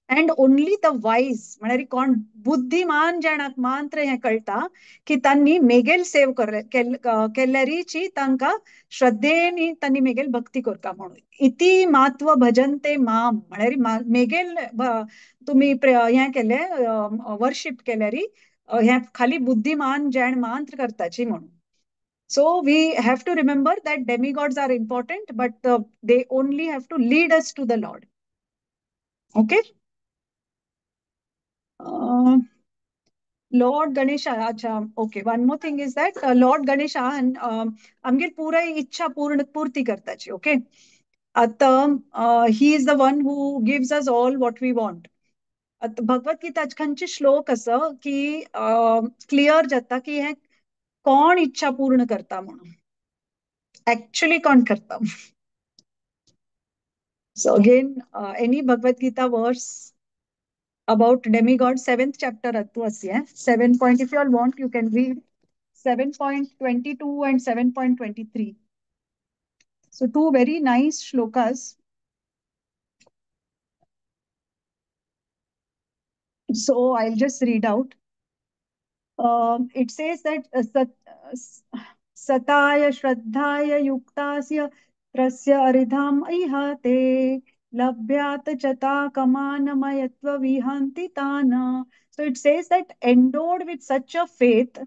and only the wise, म्हळ्यार कोण बुद्धिमान जाणाक मात्र हें कळटा की तांणी मेगेल सेव केल्ल्यारीची तांकां श्रद्धेन तांणी मेगेल भक्ती करता म्हणून. इति मात्व भजन्ते माम, म्हळ्यार मेगेल तुमी हें केलें वर्शीप केल्यारी हें खाली बुद्धिमान जाण मात्र करताची म्हणून. So we have to remember that demigods are important, but they only have to lead us to the Lord. Okay. Lord Ganesha, अच्छा, okay. One more thing is that Lord Ganesha आमगेर पुराय इच्छा पूर्ण पूर्ती करताची. ओके, आतां he is the one who gives us all what we want. आतां भगवत गीता खंयचे श्लोक आसा की क्लियर जाता की हें कोण इच्छा पूर्ण करता म्हणून, ऍक्च्युली कोण करता. So again any Bhagavad Gita verse about demigod, 7th chapter attu asya, 7 point, if you all want you can read 7.22 and 7.23. So two very nice shlokas. So I'll just read out. It says that sataya shraddhaya yuktasya trasya aridham ihate labhyat chata kamanamayatva vihanti tana. So it says that endowed with such a faith,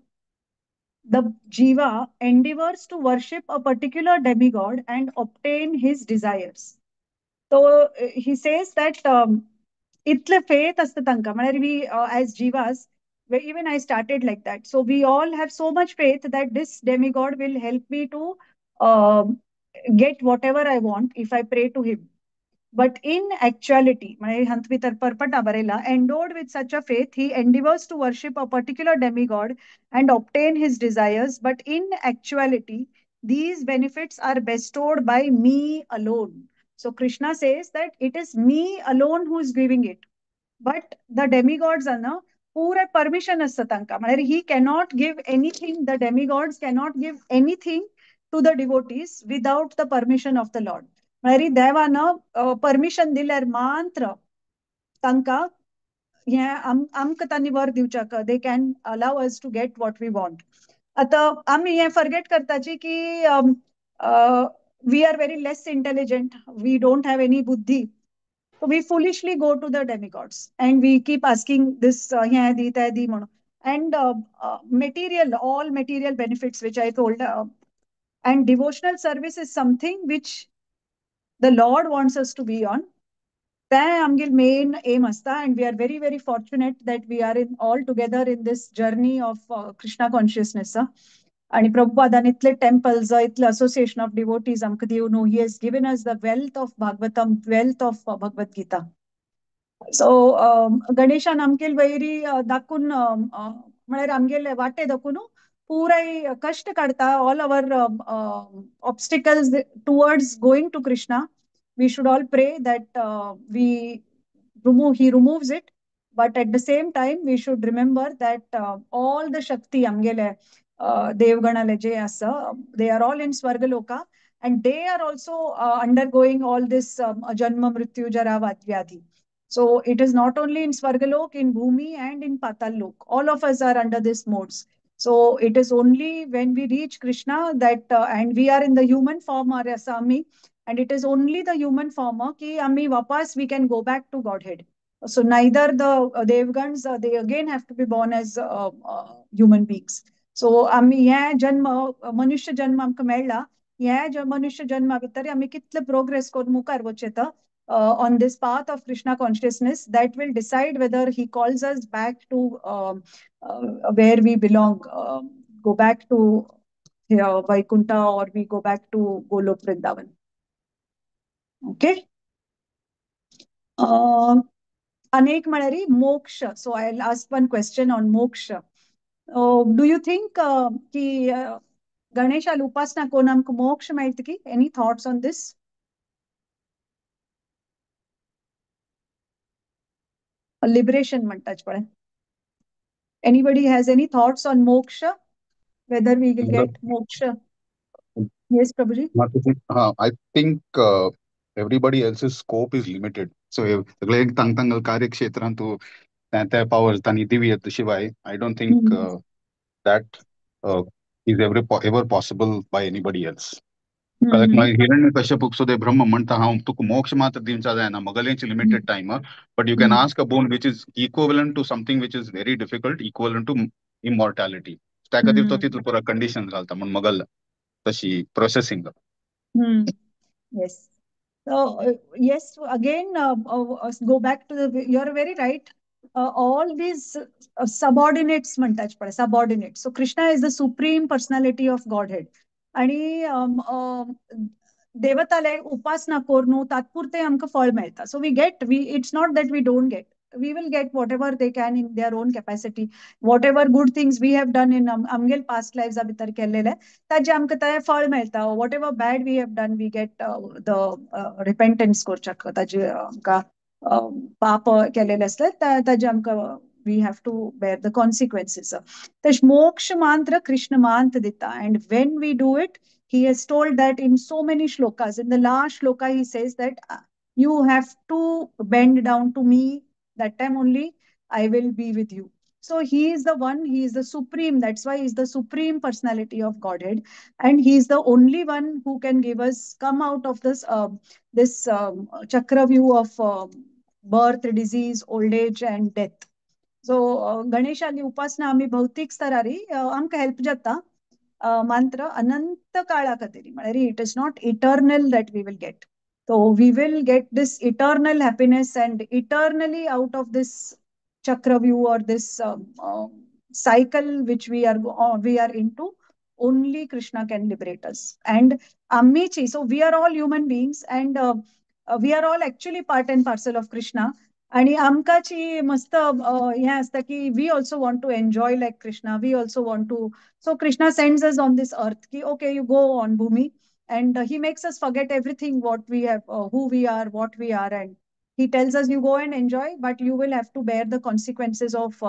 the jiva endeavors to worship a particular demigod and obtain his desires. So he says that itle faith asta tanka, म्हळ्यार we as jivas, even I started like that. So we all have so much faith that this demigod will help me to get whatever I want if I pray to him. But in actuality, endowed with such a faith, he endeavors to worship a particular demigod and obtain his desires. But in actuality, These benefits are bestowed by me alone. So Krishna says that it is me alone who is giving it. But the demigods are now पुराय परमिशन आसता तांकां, म्हळ्यार he cannot give anything, the demigods cannot give anything to the devotees without the permission of the Lord. म्हळ्यार देवान परमिशन दिल्यार मात्र तांकां हें आमकां तांणी वर दिवच्याक, they can allow us to get what we want. आतां आमी हें फॉरगेट करताची की we are very less intelligent, we don't have any buddhi. So we foolishly go to the demigods and we keep asking this हें दी तें दी म्हणून. And material, all material benefits which I told, and devotional service is something which the Lord wants us to be on. तें आमगेल main aim आसता, and we are very very fortunate that we are in all together in this journey of Krishna consciousness. आणि प्रभुपादान इतले टेम्पल्स, इतले असोसिएशन ऑफ डिवोटीज आमकां दिवन he has given us the wealth of Bhagavatam, wealth of Bhagavad Gita. So गणेशान आमगेल वैरी दाखून, म्हळ्यार आमगेले वाटे दाखून पुराय कश्ट काडटा, all our obstacles towards going to Krishna. We should all pray that we remove, he removes it. But at the same time, we should remember that all the Shakti आमगेले देवगणाले जे आसा, they are all in Swargaloka, and they are also undergoing all this janma, mrityu, jara, vyadhi. So it is not only in Swargalok, in Bhumi and in Patal Lok. All of us are under these modes. So it is only when we reach Krishna that, and we are in the human form, Aryasami, and it is only the human form ki ami vapas we can go back to Godhead. So neither the Devgans, they again have to be born as human beings. So आमी हे जन्म, मनुष्य जन्म आमकां मेळ्ळा, हे मनुष्य जन्मा भितर आमी कितले प्रोग्रेस करून मुखार वचता on this path of Krishna consciousness, that will decide whether he calls us back to where we belong, go back to Vaikuntha, or we go back to Golok Vrindavan. Okay. Anek म्हळ्यार moksha. So I'll ask one question on moksha. Do you think की गणेशाल उपासना करून आमकां मोक्ष मेळटा की? Any thoughts on this? Liberation म्हणटाच पळय. Anybody has any thoughts on moksha? Whether we will get moksha? Yes, Prabhuji. I think everybody else's scope is limited. So सगळे तांग तांगल कार्यक्षेत्रांत तूं त्या पावर्स तांणी दिवयेत शिवाय I don't think that is ever possible by anybody else. हिरण्य कश्यपूक सुद्दां ब्रह्म म्हणटा हांव तुका मोक्ष मात्र दिवचा जायना, मगलेंच limited time, but you can ask a boon which is equivalent to something which is very difficult, equivalent to immortality. त्या खातीर तो तितलो पुरो कंडिशन घालता म्हण मगल तशी processing. Yes. So yes, again go back to the, you are very right. All these subordinates म्हणटाच पळय, subordinates. So Krishna is the supreme personality of Godhead. आणि देवताले उपासना करून तात्पुरते आमकां फळ मेळटा. So we get, we it's not that we don't get, we will get whatever they can in their own capacity, whatever good things we have done in आमगेल past लायव्सा भितर केल्लेले ताजें आमकां तें फळ मेळटा. Whatever bad we have done, we get the repentance करच्याक ताजे आमकां पाप केलेले आसले ताजे आमकां we have to bear the consequences. तशें मोक्ष mantra Krishna mantra dita, and when we do it, he has told that in so many shlokas. In the last shloka, he says that you have to bend down to me, that time only I will be with you. So he is the one, he is the supreme, that's why he is the supreme personality of Godhead, and he is the only one who can give us, come out of this this chakravyu of birth, disease, old age and death. So गणेशाली उपासना आमी भौतीक स्तरारी आमकां हेल्प जाता, मात्र अनंत काळा खातीर, म्हळ्यार it is not eternal that we will get. So we will get this eternal happiness and eternally out of this chakravyu or this cycle which we are into, only Krishna can liberate us. And amichi, so we are all human beings, and we are all actually part and parcel of Krishna. आणि आमकांची मस्त हें आसता की we also want to enjoy like Krishna, we also want to. So Krishna sends us on this earth की okay, you go on Bhumi, and he makes us forget everything what we have, who we are, what we are, and he tells us you go and enjoy, but you will have to bear the consequences of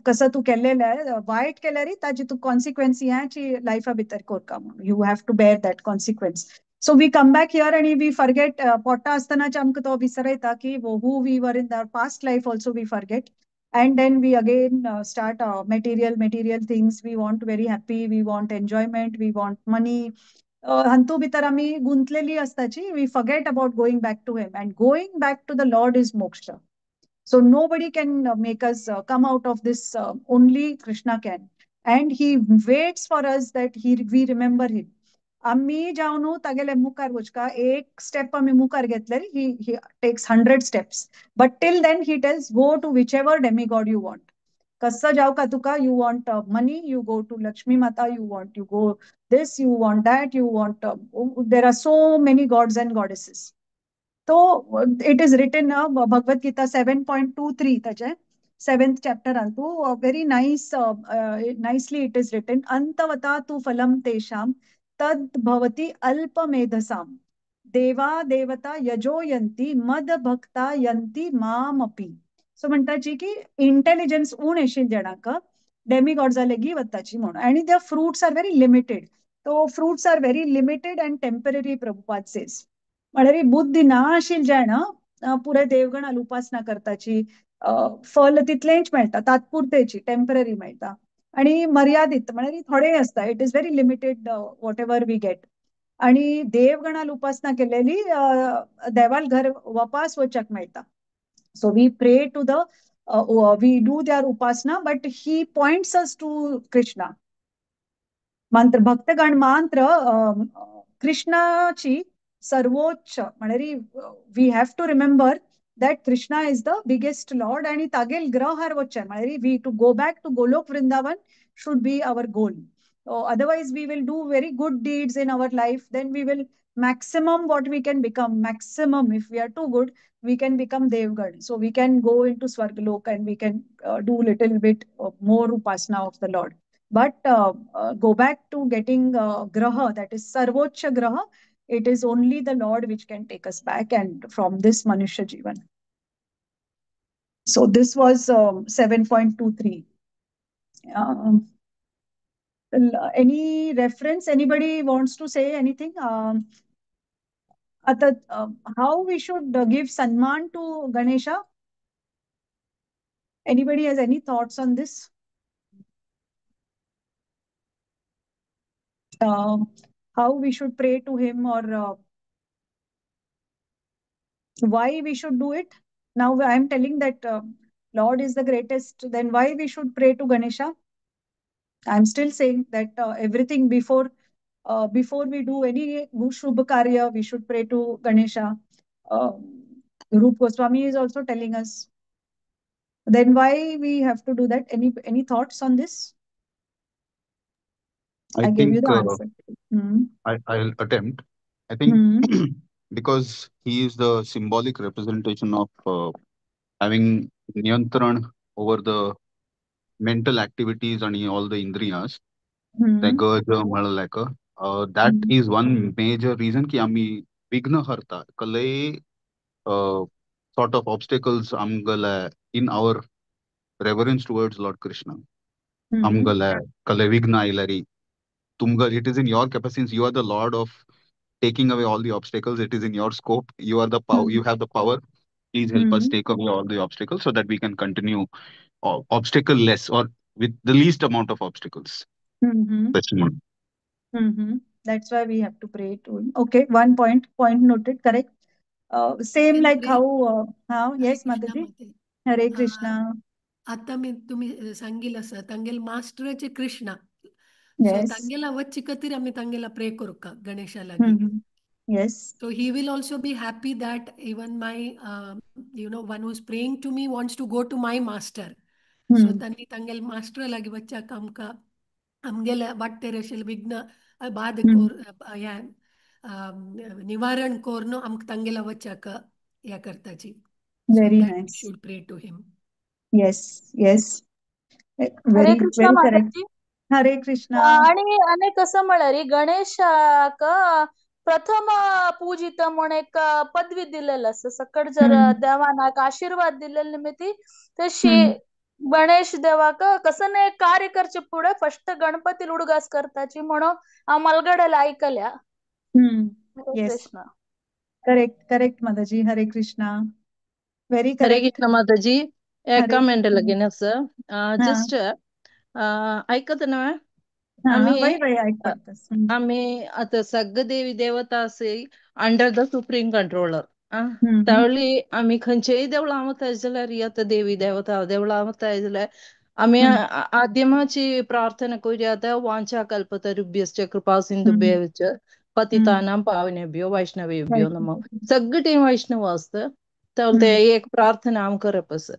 कसं तू केलेलं आहे, वाईट केल्यारी ताजी तू कॉन्सिक्वेन्स ह्याची लायफा भितर कोरका म्हणून you have to bear that consequence. So we come back here आणि we forget. पोटा असतानाच आमकां तो विसरयता की who we were in the past life also we forget. And then we again start material things. We want very happy, we want enjoyment, we want money. हांतू भितर आमी गुंतलेली आसताची. We forget about going back to him, and going back to the Lord is moksha. So nobody can make us come out of this, only Krishna can. And he waits for us that he we remember him. आम्ही जावन तागेले मुखार वचका एक स्टेप आमी मुखार घेतले, he takes 100 steps. But till then he tells go to whichever demigod you want. कसं जाव का तुका, you want money, you go to Lakshmi Mata, you want, you go this, you want that, you want, there are so many gods and goddesses. तो it is written Bhagavad Gita 7.23 ताचे 7th chapter तू very nice, nicely it is written. अंतवता तू फलम तेषाम तद भवति अल्पमेधसाम देवा देवता यजो यंती मद भक्ता यंती मामपी. सो म्हणटाची की इंटेलिजन्स उण येशील जेणाक डेमिगॉड्सा लेगी वताची म्हणून. आणि the fruits are very limited. तो fruits are very limited and temporary, Prabhupada says. म्हळ्यार बुद्धी ना आशिल्ल जेण पुरे देवगणाल उपासना करताची फल तितलेंच मेळटा, तात्पुरतेची टेम्पररी मेळटा आणि मर्यादित म्हळ्यार थोडे आसता. It is very limited whatever we get. आणि देवगणाल उपासना केलेली देवाल घर वापास वचक मेळटा. So we pray to the, we do their upasana, but he points us to Krishna. मंत्र भक्तगण मंत्र कृष्णाची सर्वोच्च म्हळ्यार we have to remember that Krishna is the biggest Lord आणि तागेल ग्रहार वच्चे म्हळ्यार we to go back to Golok Vrindavan should be our goal. Otherwise we will do very good deeds in our life, then we will maximum what we can become, maximum if we are too good, we can become Devgan. So we can go into Swargalok and we can do little bit more upasana of the Lord. But go back to getting graha, that is Sarvocha graha, it is only the Lord which can take us back and from this Manushya Jivan. So this was 7.23. Any reference? Anybody wants to say anything? How we should give Sanman to Ganesha? Anybody has any thoughts on this? How we should pray to him, or why we should do it? Now I am telling that Lord is the greatest, then why we should pray to Ganesha? I am still saying that everything before we do any Shubha Karya, we should pray to Ganesha. Rup Goswami is also telling us. Then why we have to do that? Any thoughts on this? I gave you think the answer. I'll attempt. I think because he is the symbolic representation of having niyantran over the mental activities and all the indriyas. That is one major reason ki ami vighna harta kalai sort of obstacles amgala in our reverence towards Lord Krishna. Amgala kalai vighna ailari. Tumga, it is in your capacity, since you are the Lord of taking away all the obstacles. It is in your scope. You are the power. You have the power. Please help us take away all the obstacles so that we can continue obstacle less or with the least amount of obstacles. That's why we have to pray to him. Okay, one point noted, correct. Same like how yes, Mataji. Hare Krishna. आता मी तुम्ही सांगिल असं तांगेल मास्टराचे कृष्णा. Yes. So तांगेला वच्ची खातीर आमी तांगेला प्रे करूका गणेशा लागी. Yes. So he will also be happy that even my one who is praying to me wants to go to my master. So तांणी तांगेल मास्टर लागी वच्चाक आमकां आमगेले वाटतेर अशें विघ्न बाद कोर ह्या निवारण कोरून आमकां तांगेला वच्चाक ह्या करताची. So Very that we nice. should pray to him. Yes, yes. Hare Very, Krishna very correct. Mataji. Hare Krishna. आणि आणि कसं म्हळ्यार गणेशाक प्रथम पूजित म्हण एक पदवी दिलेलं आसा सकट जर देवान आशीर्वाद दिलेले निमित्ती तशी गणेश देवाक कसं नाही कार्य करचे फुडें फर्स्ट गणपती उडगास करताची म्हणून हांव मलगड्याला आयकल्या. हरे Yes. Krishna. Correct, correct, Mataji. Hare Krishna. Very Hare correct. Krishna Mataji. एक हरे कमेंट कृष्ण. लगीन आसा. हा जस्ट आयकत न्हय हा आमी वय वय ऐक पडतस. आमी आतां सगळे देवी देवता आसे अंडर the supreme controller. त्यावेळी आमी खंयचेय देवळां वताय जाल्यार आतां देवी देवता देवळां वताय जाल्यार आमी आद्यमाची प्रार्थना करूया वांछा कल्पतरुभ्यश्च कृपा सिंधुभ्यश्च पतितानां पावनेभ्यो वैष्णवेभ्यो नमः. सगळे टीम वैष्णव आसता तर ते एक प्रार्थना आम करप आसा.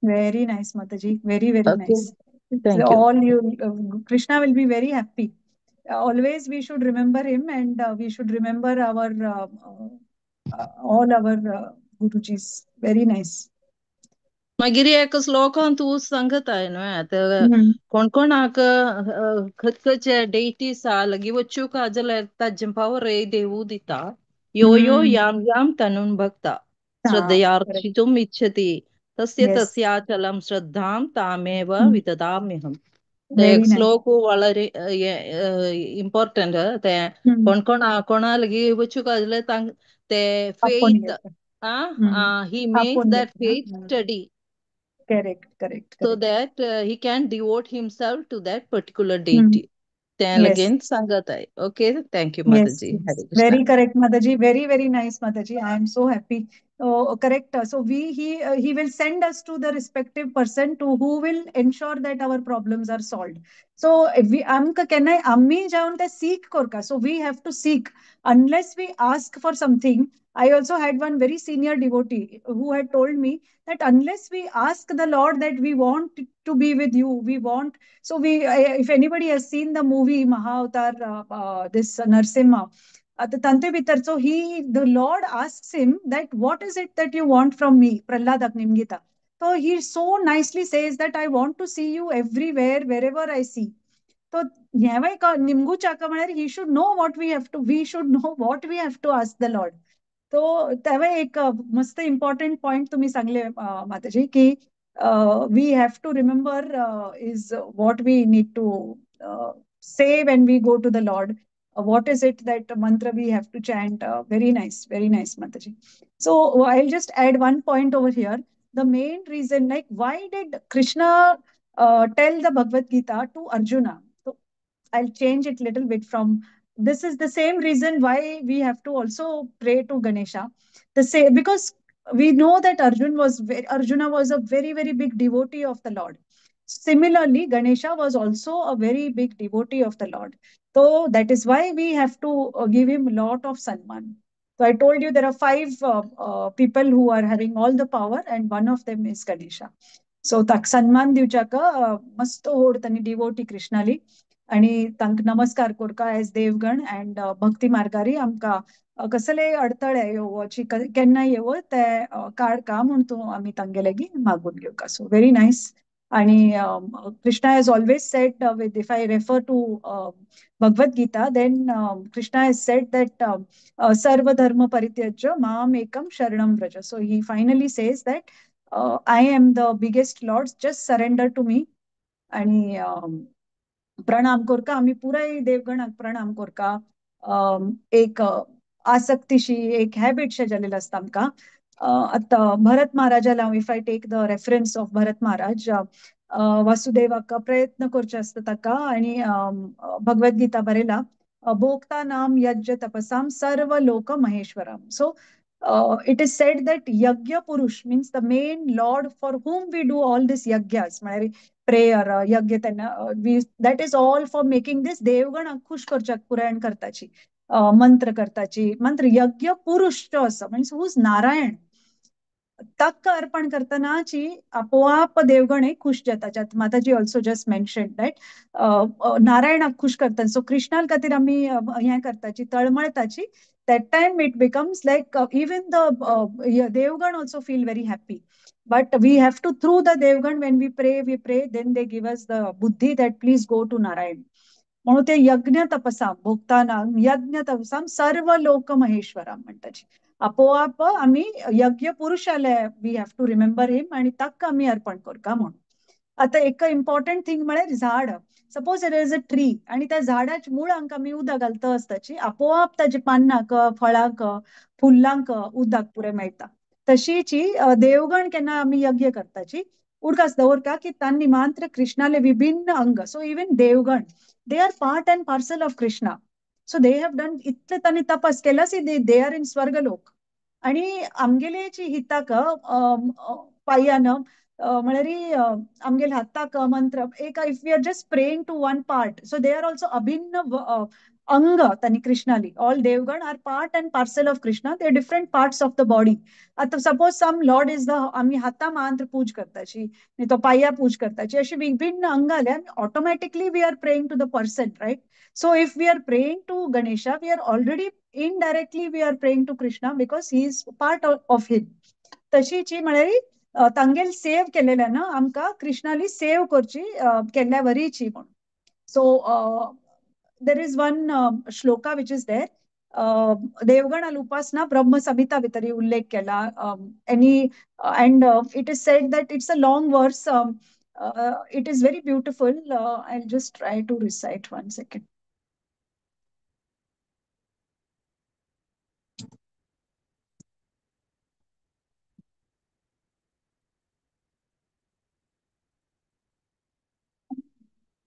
Very nice, Mataji. Very, very Okay. nice. Thank you. All you, Krishna will be very happy. Always we should remember him, and we should remember our all our gurujis. Very nice. मागीर एक श्लोकान तूं सांगताय न्हय आतां कोण कोणाक खंयचे डेटीस लागीं वचूंक जाल्यार ताजें पावर देवू दिता. यो यो याम याम तनुं भक्ता श्रद्धया Correct. अर्चितुम् इच्छति तस्य Yes. तस्याचलं श्रद्धां तामेव विदधाम्यहम्. ते Very एक nice. श्लोक വളരെ इम्पॉर्टंट. ते कोण कोण कोणा लागीं वचूंक जाल्यार ते आपोवन फेथ घेता. He makes आपोवन that घेता. faith steady. Correct, correct, so correct. that he can devote himself to that particular deity. Then again सांगत आहे. Okay, thank you Yes, Mataji. yes. Hare Krishna. Very correct, Mataji. Very, very nice, Mataji. I am so happy. Oh, correct. So he will send us to the respective person to who will ensure that our problems are solved. So we आमकां केन्नाय आमी जावन ते seek करका. So we have to seek. Unless we ask for something. I also had one very senior devotee who had told me that unless we ask the Lord that we want to be with you, we want. So we, if anybody has seen the movie Mahavatar, this Narsimha, the तांचे भितर, so he, the Lord asks him that what is it that you want from me, Prahladak निमगिता. So he so nicely says that I want to see you everywhere, wherever I see. So हेंवूय निमगुचाक म्हळ्यार he should know what we have to, we should know what we have to ask the Lord. तो तेवूय एक मस्त इम्पॉर्टंट पॉइंट तुम्ही सांगले माताजी की we have to remember is what we need to say when we go to the Lord. What is it that mantra we have to chant? Very nice, very nice, Mataji. So I'll just add one point over here. The main reason, like, why did Krishna tell the Bhagavad Gita to Arjuna? So I'll change it little bit from, this is the same reason why we have to also pray to Ganesha. The same, because we know that Arjuna was a very, very big devotee of the Lord. Similarly, Ganesha was also a very big devotee of the Lord. So that is why we have to give him a lot of sanman. So I told you there are 5 people who are having all the power, and one of them is Ganesha. So tak sanman दिवच्याक मस्त होड तांणी devotee कृष्णाली आणि तांकां नमस्कार करका एज देवगण अँड भक्ती मार्गारी आमकां कसले अडथळे येवची केन्ना येवो ते काडका म्हूण तूं आमी तांगे लागीं मागून घेवका. So very nice. आणि Krishna has always said, with if I refer to Bhagavad Gita, then Krishna has said that sarva dharma parityajya mam ekam sharanam vraja. So he finally says that I am the biggest Lord, just surrender to me. आणि प्रणाम करका, आमी पुराय देवगणाक प्रणाम करका. एक आसक्तीशी एक हॅबिट जालेलो आसता आमकां. आतां भरत महाराजाला if I take the reference of Bharat Maharaj, वासुदेवाक प्रयत्न करचे आसता ताका आणि भगवद गीता बरयला भोक्ता नाम यज्ञ तपसाम सर्व लोक Maheshwaram. So it is said that yajna purush means the main lord for whom we do all this yajnas, म्हळ्यार प्रेयर यज्ञ तेन्ना that is all for making this Devgan खुश करच्याक पुरायण करताची मंत्र करताची मंत्र यज्ञ पुरुष जो आसा means who is Narayan. तक अर्पण करतनाची आपोआप देवगण हे खुश जाता. Mataji also just mention that नारायणाक खुश करता. सो कृष्णा खातीर आमी हें करताची, तळमळताची. That time it becomes like even the Devgan also feel very happy. But we have to, through the Devgan, when we pray, then they give us the buddhi that please go to Narayan. म्हणून ते यज्ञ तपसाम भोगताना यज्ञ तपसाम सर्व लोक महेश्वराम म्हणटाची. आपोआप आमी यज्ञ पुरुषाले we have to remember him आणि ताका आमी अर्पण करता म्हणून. आता एक इम्पॉर्टंट थिंग म्हळ्यार झाड. Suppose there is a tree आणि त्या झाडाच्या मुळांक आमी उदक घालता आसताची, आपोआप ताजे पानांक, फळांक, फुल्लांक उदक पुरें मेळटा. तशीची देवगण केन्ना आमी यज्ञ करताची उडकास दवरता की तांणी मात्र कृष्णाले विभिन्न अंग. So even Devgan they are part and parcel of Krishna. So they have done इतले तांणी तपस केला सी they are in स्वर्गलोक. आणि आमगेलेची हिताक पायान म्हळ्यार आमगेले हाताक मंत्र एक if we are just praying to one part, so they are also अभिन्न अंग तांणी Krishnali. All Devgan are part and parcel of Krishna, they different parts of the body. आता suppose some lord is the आमी हाता मंत्र पूज करताची, तो पाया पूज करताची, अशी विभिन्न अंग आले automatically we are praying to the person, right? So if we are praying to Ganesha, we are already indirectly we are praying to Krishna because he is part of him. तशीची म्हळ्यार तांगेल सेव केलेल्यान आमकां कृष्णाली सेव करची केल्ल्या वरीची म्हणून. So there is one shloka which is there. देवगणाल उपासना ब्रह्म संहिता भितर उल्लेख केला. Any and it is said that it's a long verse. It is very beautiful. I will just try to recite one second.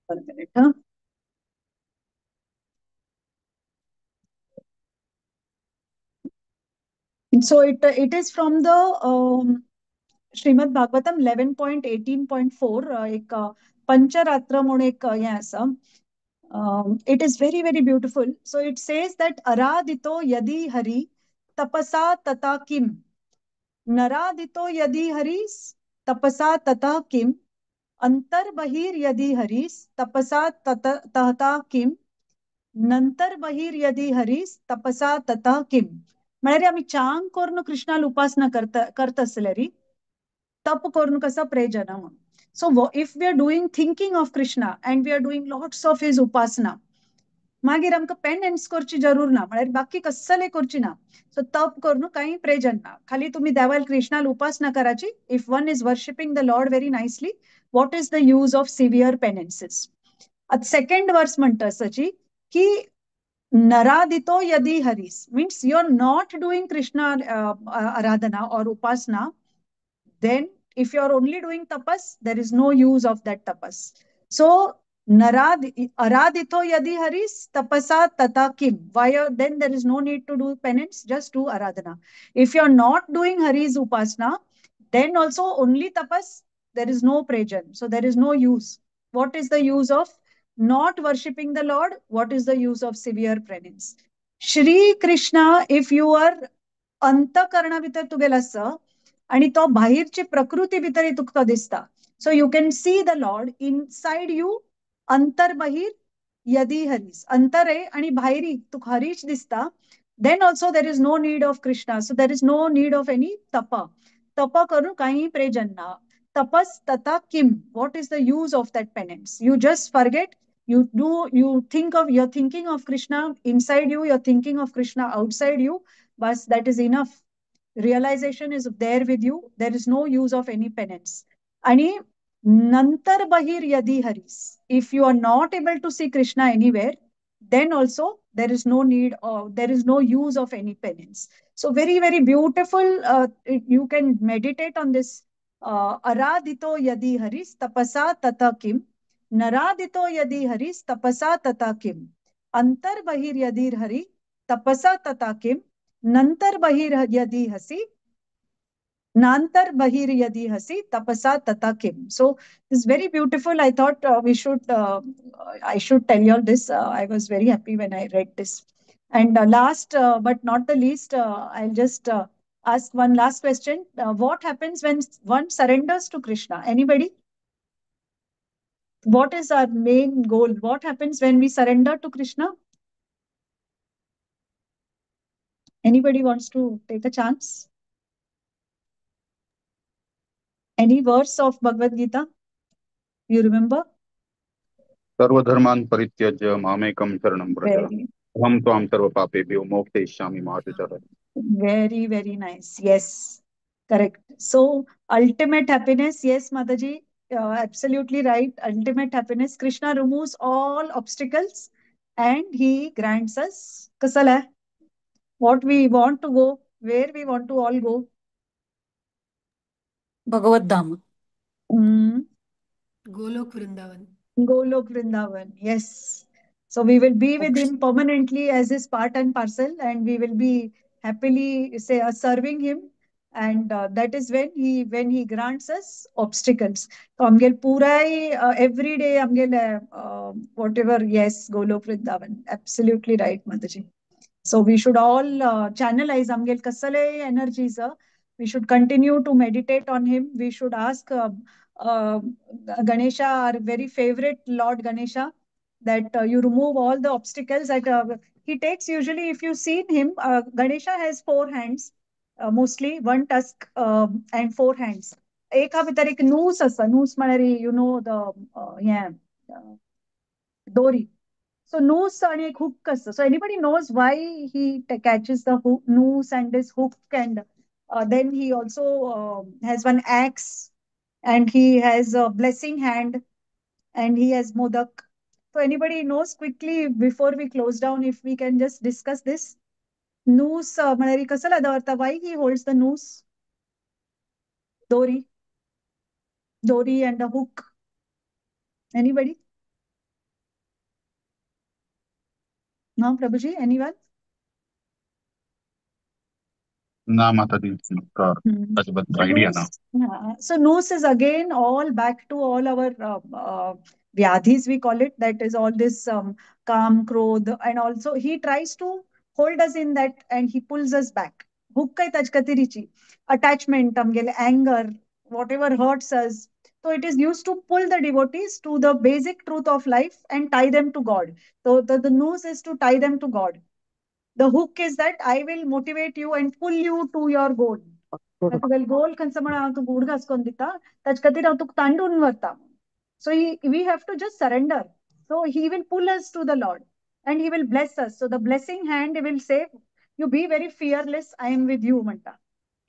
One minute, huh? So it is from the Shrimad Bhagavatam 11.18.4, एक पंचरात्र म्हणून एक हें आसा. It is very very beautiful. So it says that अरादितो यदि हरि तपसा तथा किम, नरादितो यदि हरि तपसा तथा किम, अंतर्बहिर यदि हरि तपसा तथा किम, नंतर बहिर यदि हरि तपसा तथा किम. म्हळ्यार आमी चांग करून कृष्णाल उपासना करता आसल्यार तप करून कसा प्रेजना म्हणून. So if we are doing thinking of Krishna and we are doing lots of his upasana, मागीर आमकां पेनन्स करची जरूर ना, म्हळ्यार बाकी कसले करची ना. सो तप करून कांय प्रेजन ना, खाली तुमी देवाल कृष्णाल उपासना कराची. If one is worshipping the lord very nicely, what is the use of severe penances. आतां सेकंड वर्स म्हणटा आसाची की नरादितो यदि Haris, means you are not doing Krishna aradhana or upasana, then if you are only doing tapas, there is no use of that tapas. So aradito yadi haris tapasa tata kim, why then there is no need to do penance, just do aradhana. If you are not doing Hari's upasana, then also only tapas, there is no prejan. So there is no use. What is the use of not worshipping the Lord? What is the use of severe penance? Shri Krishna, if you are अंतकरणा भितर तुगेल आसा आणि तो बाहेरची प्रकृती भितर तुका दिसता, so you can see the lord inside you. अंतर्बहिर यदि हरीस, अंतर आहे आणि बाहेरी तुका हरीच दिसता, then also there is no need of Krishna. So there is no need of any tapa. तप करून काही प्रेजन ना. तपस तथा Kim, what is the use of that penance? You just forget. You do, you think of, you're thinking of Krishna inside you, you're thinking of Krishna outside you, but that is enough. Realization is there with you. There is no use of any penance. Ani nantar bahir yadi haris, if you are not able to see Krishna anywhere, then also there is no need or there is no use of any penance. So very, very beautiful. You can meditate on this. Aradito yadi haris tapasa tata kim, नरादितो यदि हरिस तपसा तथा किम, अंतर बहिर यदि हरि तपसा तथा किम, नंतर बहिर यदि हसी नांतर बहिर यदि हसी तपसा तथा Kim. So it's very beautiful. I thought we should I should tell you all this. I was very happy when I read this. And last but not the least, I'll just ask one last question. What happens when one surrenders to Krishna? Anybody? What is our main goal? What happens when we surrender to Krishna? Anybody wants to take a chance? Any verse of Bhagavad Gita? You remember? सर्वधर्मान् परित्यज्य मामेकं शरणं व्रज अहं त्वां सर्वपापेभ्यो मोक्षयिष्यामि मा शुचः. Very, very nice. Yes, correct. So, ultimate happiness. Yes, Mataji, absolutely right. Ultimate happiness. Krishna removes all obstacles and he grants us kasala. What we want to go, where we want to all go. Bhagavad Dham. Golok Vrindavan. Golok Vrindavan, yes. So we will be with him permanently as his part and parcel, and we will be happily serving him. And that is when he grants us obstacles. So amgel purai every day amgel whatever, yes, Golok Vrindavan. Absolutely right, Mataji. So we should all channelize amgel kasale energies. We should continue to meditate on him. We should ask Ganesha, our very favorite Lord Ganesha, that you remove all the obstacles that he takes. Usually, if you've seen him, Ganesha has four hands, mostly one tusk and four hands. Eka भितर एक noose asa, noose म्हळ्यार you know the dori. So noose आणि एक hook asa. So anybody knows why he catches the hook, noose and this hook, and then he also has one axe, and he has a blessing hand, and he has modak. So anybody knows quickly before we close down, if we can just discuss this? Noose, म्हळ्यार कसला दवरता? Why he holds the noose? Dori. Dori and a hook. Anybody? No, Prabhuji, anyone? Na, Mataji, idea now. So noose is again all back to all our vyadhis, we call it. That is all this kam, krodh, and also he tries to hold us in that and he pulls us back. Hook kai tajkatirichi, attachment, anger, whatever hurts us. So it is used to pull the devotees to the basic truth of life and tie them to God. So the noose is to tie them to God. The hook is that I will motivate you and pull you to your goal. तुगेल goal खंयचो म्हण हांव तुका उडगास करून दिता, ताचे खातीर हांव तुका तांडून व्हरता. So we have to just surrender. So he will pull us to the Lord and he will bless us. So the blessing hand will say, you be very fearless, I am with you म्हणटा.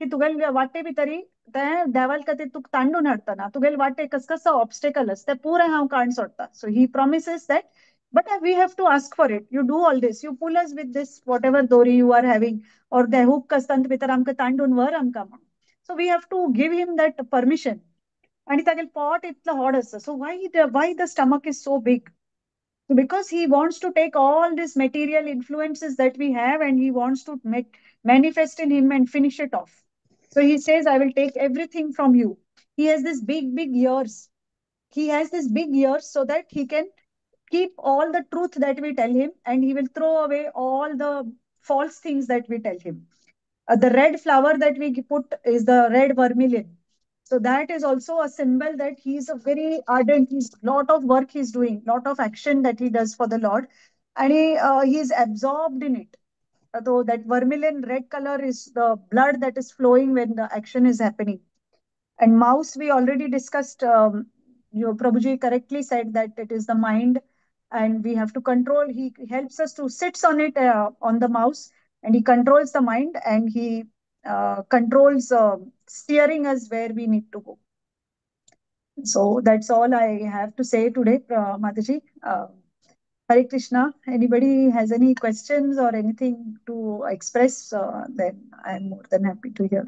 की तुगेल वाटे भितरी तें देवाल खातीर तुका तांडून हाडटना तुगेल वाटे कस कसो ऑब्स्टेकल आसा तें पुराय हांव काडून सोडटा. So he promises that. But we have to ask for it. You do all this. You pull us with this, whatever dori you are having, or the hook kastan bhitar amka tandun var amka. So we have to give him that permission. And itagel pot itla hot asa. So why the stomach is so big? Because he wants to take all these material influences that we have and he wants to manifest in him and finish it off. So he says, I will take everything from you. He has this big, big ears. He has this big ears so that he can keep all the truth that we tell him, and he will throw away all the false things that we tell him. The red flower that we put is the red vermilion. So that is also a symbol that he is a very ardent, he's lot of work he's doing, lot of action that he does for the Lord. And he is absorbed in it. Though that vermilion red color is the blood that is flowing when the action is happening. And mouse, we already discussed, Prabhuji correctly said that it is the mind and we have to control. He helps us to sits on it, on the mouse, and he controls the mind and he controls steering us where we need to go. So that's all I have to say today, Mataji. Hare Krishna. Anybody has any questions or anything to express, then I'm more than happy to hear.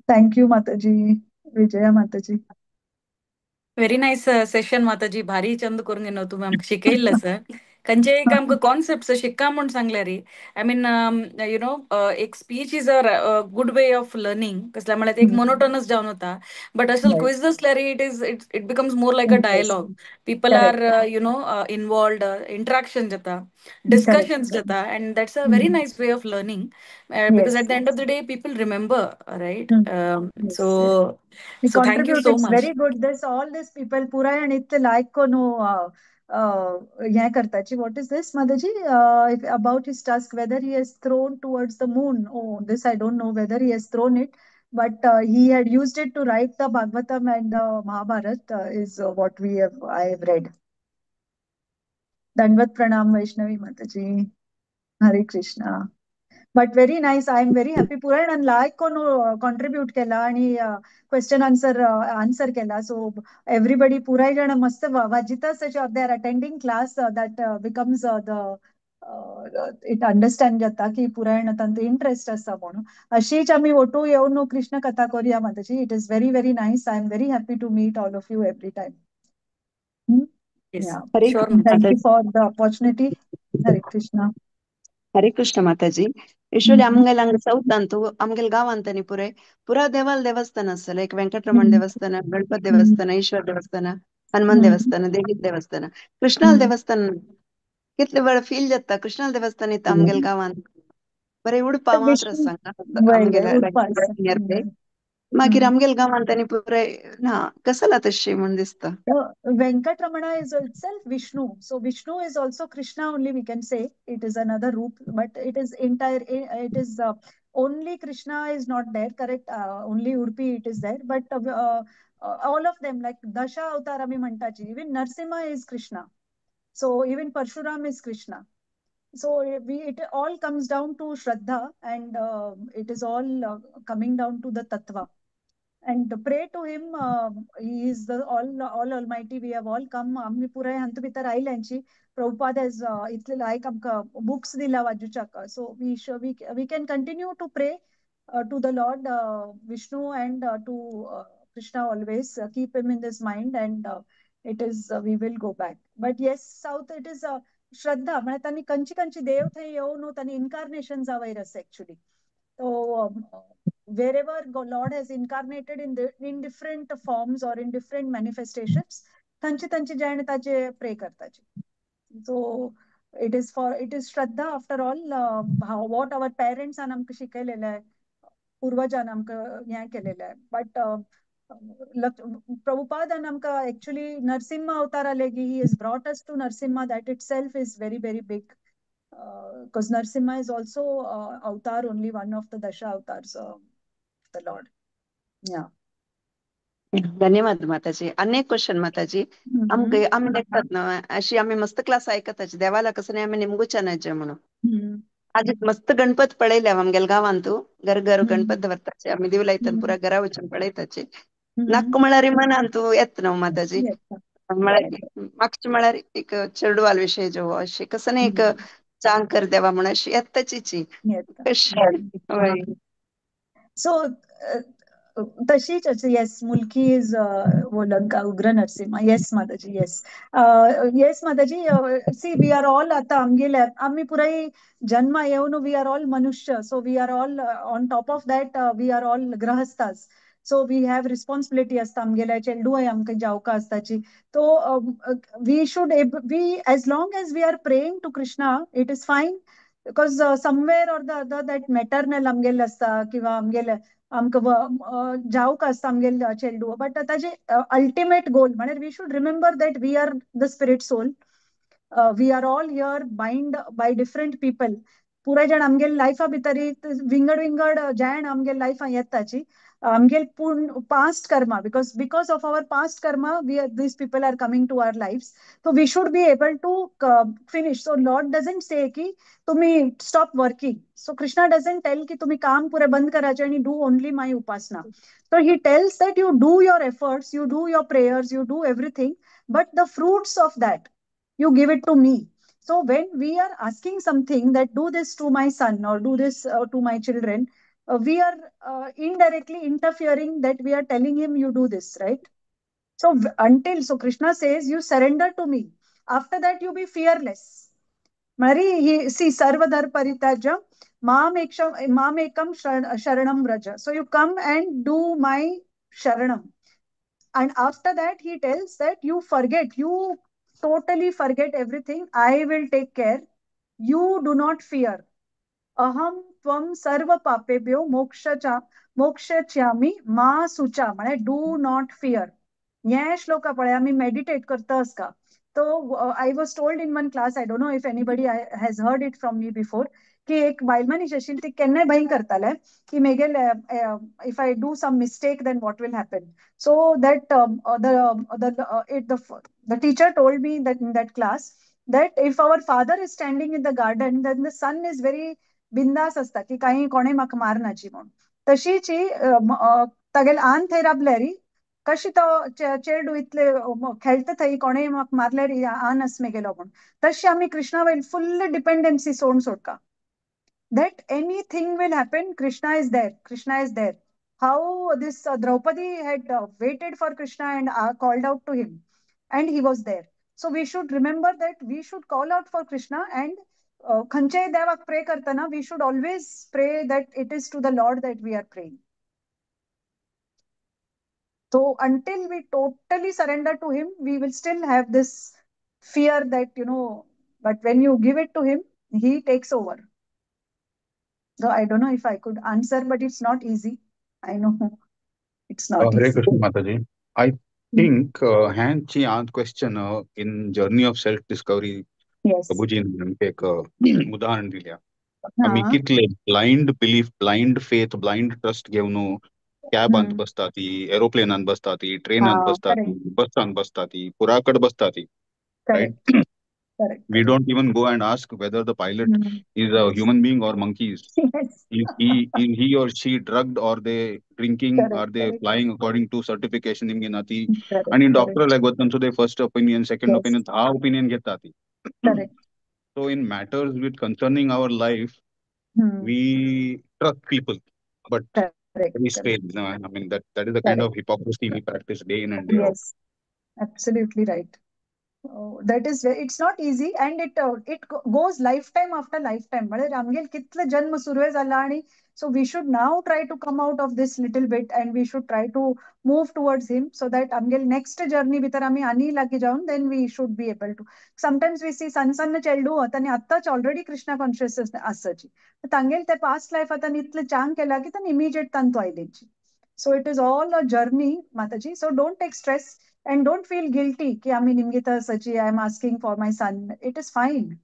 Thank you, Mataji. Vijaya Mataji. Very nice session, Mataji. भारी चंद करून घेणं तुम्ही आमकां शिकयल्लें सर. खंयचे एक आमकां कॉन्सेप्ट शिक्का म्हूण सांगल्यार, I mean, एक speech is a good way of learning. कसल्या म्हळ्यार एक मोनोटोनस जावन वता, बट असो क्विज आसल्यार it becomes more like a dialogue. People are involved, interaction जाता, डिस्कशन्स जाता, and that's a very nice way of learning, because at the end of the day people remember, right? So We so thank you contribute. So It's much. very good. This all these people पुराय आणि इतले लायक करून हें करताची. What is this, Mataji? About his task, whether he has thrown towards the moon. Oh, this I don't know whether he has thrown it, but he had used it to write the Bhagavatam and the Mahabharat is what we have I have read. Dandvat Pranam Vaishnavi Mataji. Hare Krishna. But very nice. I am very happy. पुराय लायक कोण कॉन्ट्रीब्यूट केला आणि क्वेश्चन आन्सर आन्सर केला. सो एव्हरीबडी पुराय जण मस्त वाजितच, they are attending class, that becomes the it understand जाता की पुराय तांचो इंट्रस्ट आसा म्हणून. अशीच आमी ओटू येवन कृष्ण कथा करूया माताजी. It is very very nice. I am very happy to meet all of you every time. Yes. Hare sure. Thank you for the opportunity. Hare Krishna. Hare Krishna Mataji. Usually आमगेल हांगा साऊथांतू आमगेल गांवांत पुराय पुरा देवाल देवस्थान आसता, लायक वेंकटरमण देवस्थान, गणपत देवस्थान, ईश्वर देवस्थान, हनुमान देवस्थान, देवी देवस्थान, कृष्णाल देवस्थान. कितले वेळ फील जाता कृष्णाल देवस्थान येता आमगेल गांवांत. बरें उडपा मात्र आसा आमगेल्या. मागीर आमगेल गांवांत आनी पुराय ना कसला तशी म्हूण दिसता. Venkatramana is itself Vishnu. So Vishnu is also Krishna only, we can say. It is another roop, but it is entire, it is only Krishna is not there, correct? Only Udupi it is there, but all of them, like Dasha Avatar आमी म्हणटाची, even Narasimha is Krishna. So even Parshuram is Krishna. So it all comes down to Shraddha, and it is all coming down to the Tattva. And pray to him, he is the all almighty. We have all come. आम्ही पुराय हातूंत भितर आयल्यांची. Prabhupada has इतले लायक आमकां बुक्स दिला वाजूच्याक. So we can continue to pray to the Lord Vishnu and to Krishna always. Keep him in this mind, and it is we will go back. But yes, South it is श्रद्धा, म्हळ्यार तांणी खंयची खंयची देव थंय येवन तांणी इन्कार्नेशन जावयर आसा actually. So wherever Lord has incarnated in different forms or in different manifestations, तांचे तांचे जेणे ताचे प्रे करताचे. So it is Shraddha after all. What our पेरेंट्सान आमकां शिकयलेलें आहे, पूर्वजान आमकां हें केलेलें आहे. बट प्रभुपादान आमकां एक्चुअली नरसिंह अवतार आले की he has brought us to Narasimha. That itself is very very big, because Narasimha is also avatar, only one of the Dasha avatars of the Lord. Yeah. धन्यवाद माताजी. अनेक क्वेश्चन माताजी. आमकां आमी देखतात ना अशी आमी मस्त क्लास आयकताची, देवाला कसं नाही आमी निमगुच्यानाचे म्हणून. आज मस्त गणपत पळयले आमगेल गांवांतू, घर घर गणपत दवरताचे, आमी दिव लायतात, पुरा घरा वचून पळयताचे. नाक म्हळ्यार मनान तूं येत न्हू माताजी, म्हळ्यार मागचे म्हळ्यार एक चेडवाल विशय जो अशें कसं नाही एक चांग कर देवा म्हणून अशी येताची. सो तशीच, येस, मुलकी is Lanka उग्र Narasimha. Yes Mataji, yes yes Mataji. See, we are all आता आमगेले आमी पुराय जन्म येवन we are all मनुष्य. So we are all, on top of that we are all गृहस्थास. So we have responsibility आसता आमगेल्या चेडूं आमकां जावका आसताची. तो we should we as long as we are praying to Krishna, it is fine, because somewhere or the other that maternal आमगेले आसता किंवा आमगेले आमकां जावक आसता आमगेले चेडू. बट ताजे अल्टिमेट गोल म्हळ्यार we should remember that we are the spirit soul. We are all here bind by different people. पुराय जाण आमगेले लायफा भितर विंगड विंगड जाण आमगेले लायफान येताची. आमगेले पूण past karma, because of our past karma we are these people are coming to our life. So we should be able to finish. So Lord doesn't say की तुम्ही stop working. So Krishna doesn't tell की तुम्ही काम पुरे बंद करायचे आणि do only my Upasana. So he tells that you do your efforts, you do your prayers, you do everything, but the fruits of that you give it to me. So when we are asking something that do this to my son or do this to my children, we are indirectly interfering, that we are telling him you do this, right? So until, so Krishna says you surrender to me. After that you be fearless. म्हळ्यार ही सी सर्वधर्म परित्याज्य माम माम एकम शरणम Vraj. So you come and do my sharanam. And after that he tells that you forget, you totally forget everything, I will take care, you do not fear. अहम त्वम सर्व पापेभ्यो मोक्षच्यामी मा सुचा, म्हळ्यार do not fear. हे श्लोक पळय आमी मेडिटेट करता आसता. तो I was told in one class, I don't know if anybody has heard it from me before, की एक बायल मनीस आशिल्ली ती केन्नाय भंय करताले की मेगेल if I do some mistake then what will happen. So that the teacher told me that in that class that if our father is standing in the garden then the son is very बिंदास आसता की काही कोणें म्हाका मारनाची म्हणून. तशीच ही तागेले आन थंय राबल्यार कशी तो चेडू इतले खेळटा थंय कोणें म्हाका मारल्यार आन आस मेगेलो म्हणून, तशी आमी कृष्णा वयर फुल्ल डिपेंडन्सी सोड सोडका. That anything will happen, Krishna is there, Krishna is there. How this Draupadi had waited for Krishna and called out to him and he was there. So we should remember that we should call out for Krishna and खंयच्याय देवाक प्रे करतना we should always pray that it is to the Lord that we are praying. So until we totally surrender to him, we will still have this fear that, you know, but when you give it to him, he takes over. So I don't know if I could answer, but it's not easy. I know it's not Hare easy. Krishna Mataji. I think ह्यांची आज question in journey of self discovery प्रभुजीन एक उदाहरण दिल्या. आमी कितले blind belief, blind faith, blind trust घेवन कॅबांत बसता ती, एरोप्लेनान बसता ती, ट्रेनान बसता ती, बसान बसता ती, पुराकड बसता ती, right? Correct. We don't even go and ask whether the pilot is a human being or monkeys. Yes. Is he or she drugged or they drinking? Correct, are they correct. flying according to certification? Ati. Correct, आणि correct. Doctor like वचन so they first opinion, second Yes. opinion, धा opinion घेता ती. Correct. So in matters with concerning our life, we trust people, but Correct, we correct. fail. No, I mean that is the kind Correct. of hypocrisy we practice day in and day out. Yes, absolutely right. Oh, that is, it's not easy and it goes lifetime after lifetime. म्हणजे आमगेल कितले जन्म सुरू झाला आणि so we should now try to come out of this little bit and we should try to move towards him so that आमगेल next journey भितर आमी आनी लागीं जावन then we should be able to. Sometimes we see सन सन चेडू तांणी आत्ताच ऑलरेडी कृष्णा कॉन्शियस आसाची, तांगेल ते पास्ट लायफ आतां इतलें चांग केला की तांणी immediate तांतू आयलेची. So it is all a journey Mataji. So don't take stress and don't feel guilty ki ami nimgita sachi, I am asking for my son. It is fine.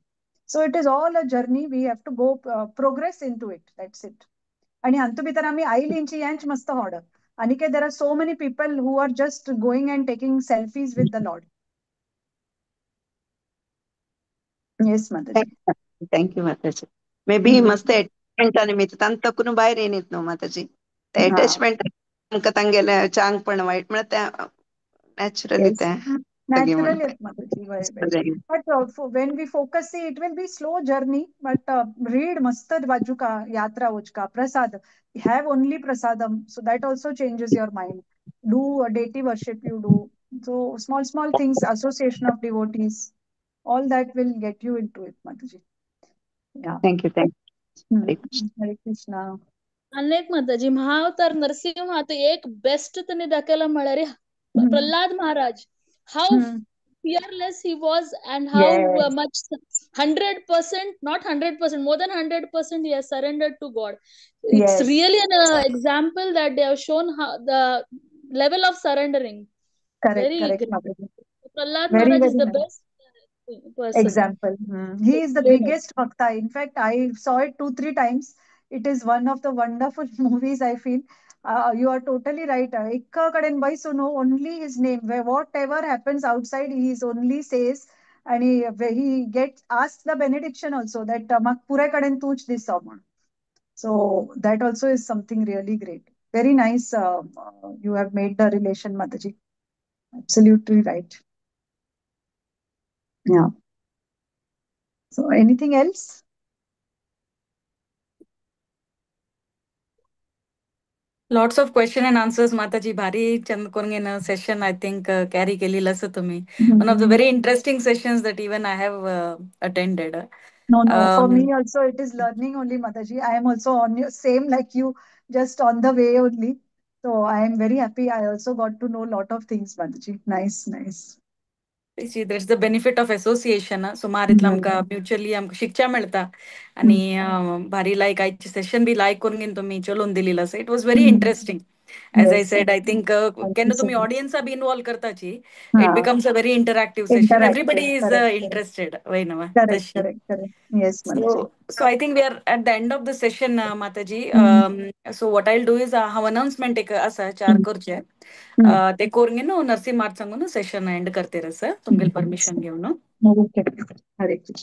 So it is all a journey. We have to go progress into it. That's it. आणि हातूंत भितर आमी आयलींची यांच मस्त ऑर्डर. आणि काय there are so many people who are just going and taking selfies with the Lord. Yes, Mataji. Thank you, Mataji. Maybe मस्त attachment निमित्त तांतकून भायर येत न्हू माताजी. ते attachment आमकां तांगेलें चांगपण वायट म्हळ्यार त्या naturally Yes. Naturally, Mataji. But when we focus, see, it will be slow journey. But read Mastad Vajuka, Yatra Ujka, Prasad. Have only prasadam. So that also changes your mind. Do a deity worship you do. So small, small things, association of devotees, all that will get you into it, Mataji. Yeah. Thank you. Thank you. Hare Krishna. अनेक माताजी, महाअवतार नरसिंह तो एक बेस्ट त्यांनी दाखवला म्हळ्यार Prahlad Maharaj, how fearless he was and how yes. much 100%, not 100%, more than 100% he has surrendered to God. It's yes. really an example that they have shown how the level of surrendering. Correct, Very correct. great. Prahlad Very, Maharaj very is the nice. best person. Example. He is the biggest bhakta. In fact, I saw it 2-3 times. It is one of the wonderful movies, I feel. You are totally right. Ekka kaden baisu no, only his name. Where whatever happens outside, he is only says, and he gets asked the benediction also that mak pura kaden tuch disa man. So that also is something really great. Very nice. You have made the relation, Mataji. Absolutely right. Yeah. So anything else? Lots of question and answers Mataji, भारी चंद करून सेशन I think carry केलेलं असं तुम्ही. One of the very interesting sessions that even I have attended. No, for me also it is learning only, Mataji. I am also on your same like you, just on the way only. So I am very happy. I also got to know lot of things, Mataji. Nice, nice. That's the benefit of association. सुमार इतलं आमकां म्युच्युअली आमकां शिकच्या मेळटा आणि भारी लायक आयचे सेशन बी लायक करून घेवन तुमी चलोवन दिलेलं आसा. It was very interesting. As I said, I think Thank केन्ना you so तुमी much. ऑडियन्सा बी इन्वॉल्व करताची, it becomes a very interactive session. Interactive, Everybody is correct, correct. interested वय न्हू Correct, तशी. correct, correct. Yes, Mataji. So I think we are at the end of the session, Mataji. So what I'll do is हांव अनाउन्समेंट एक आसा चार करचे, ते करून घेवन नरसिंह मार्ट सांगून सेशन एंड करते आसा, तुमगेले परमिशन घेवन. Okay. Hare Krishna.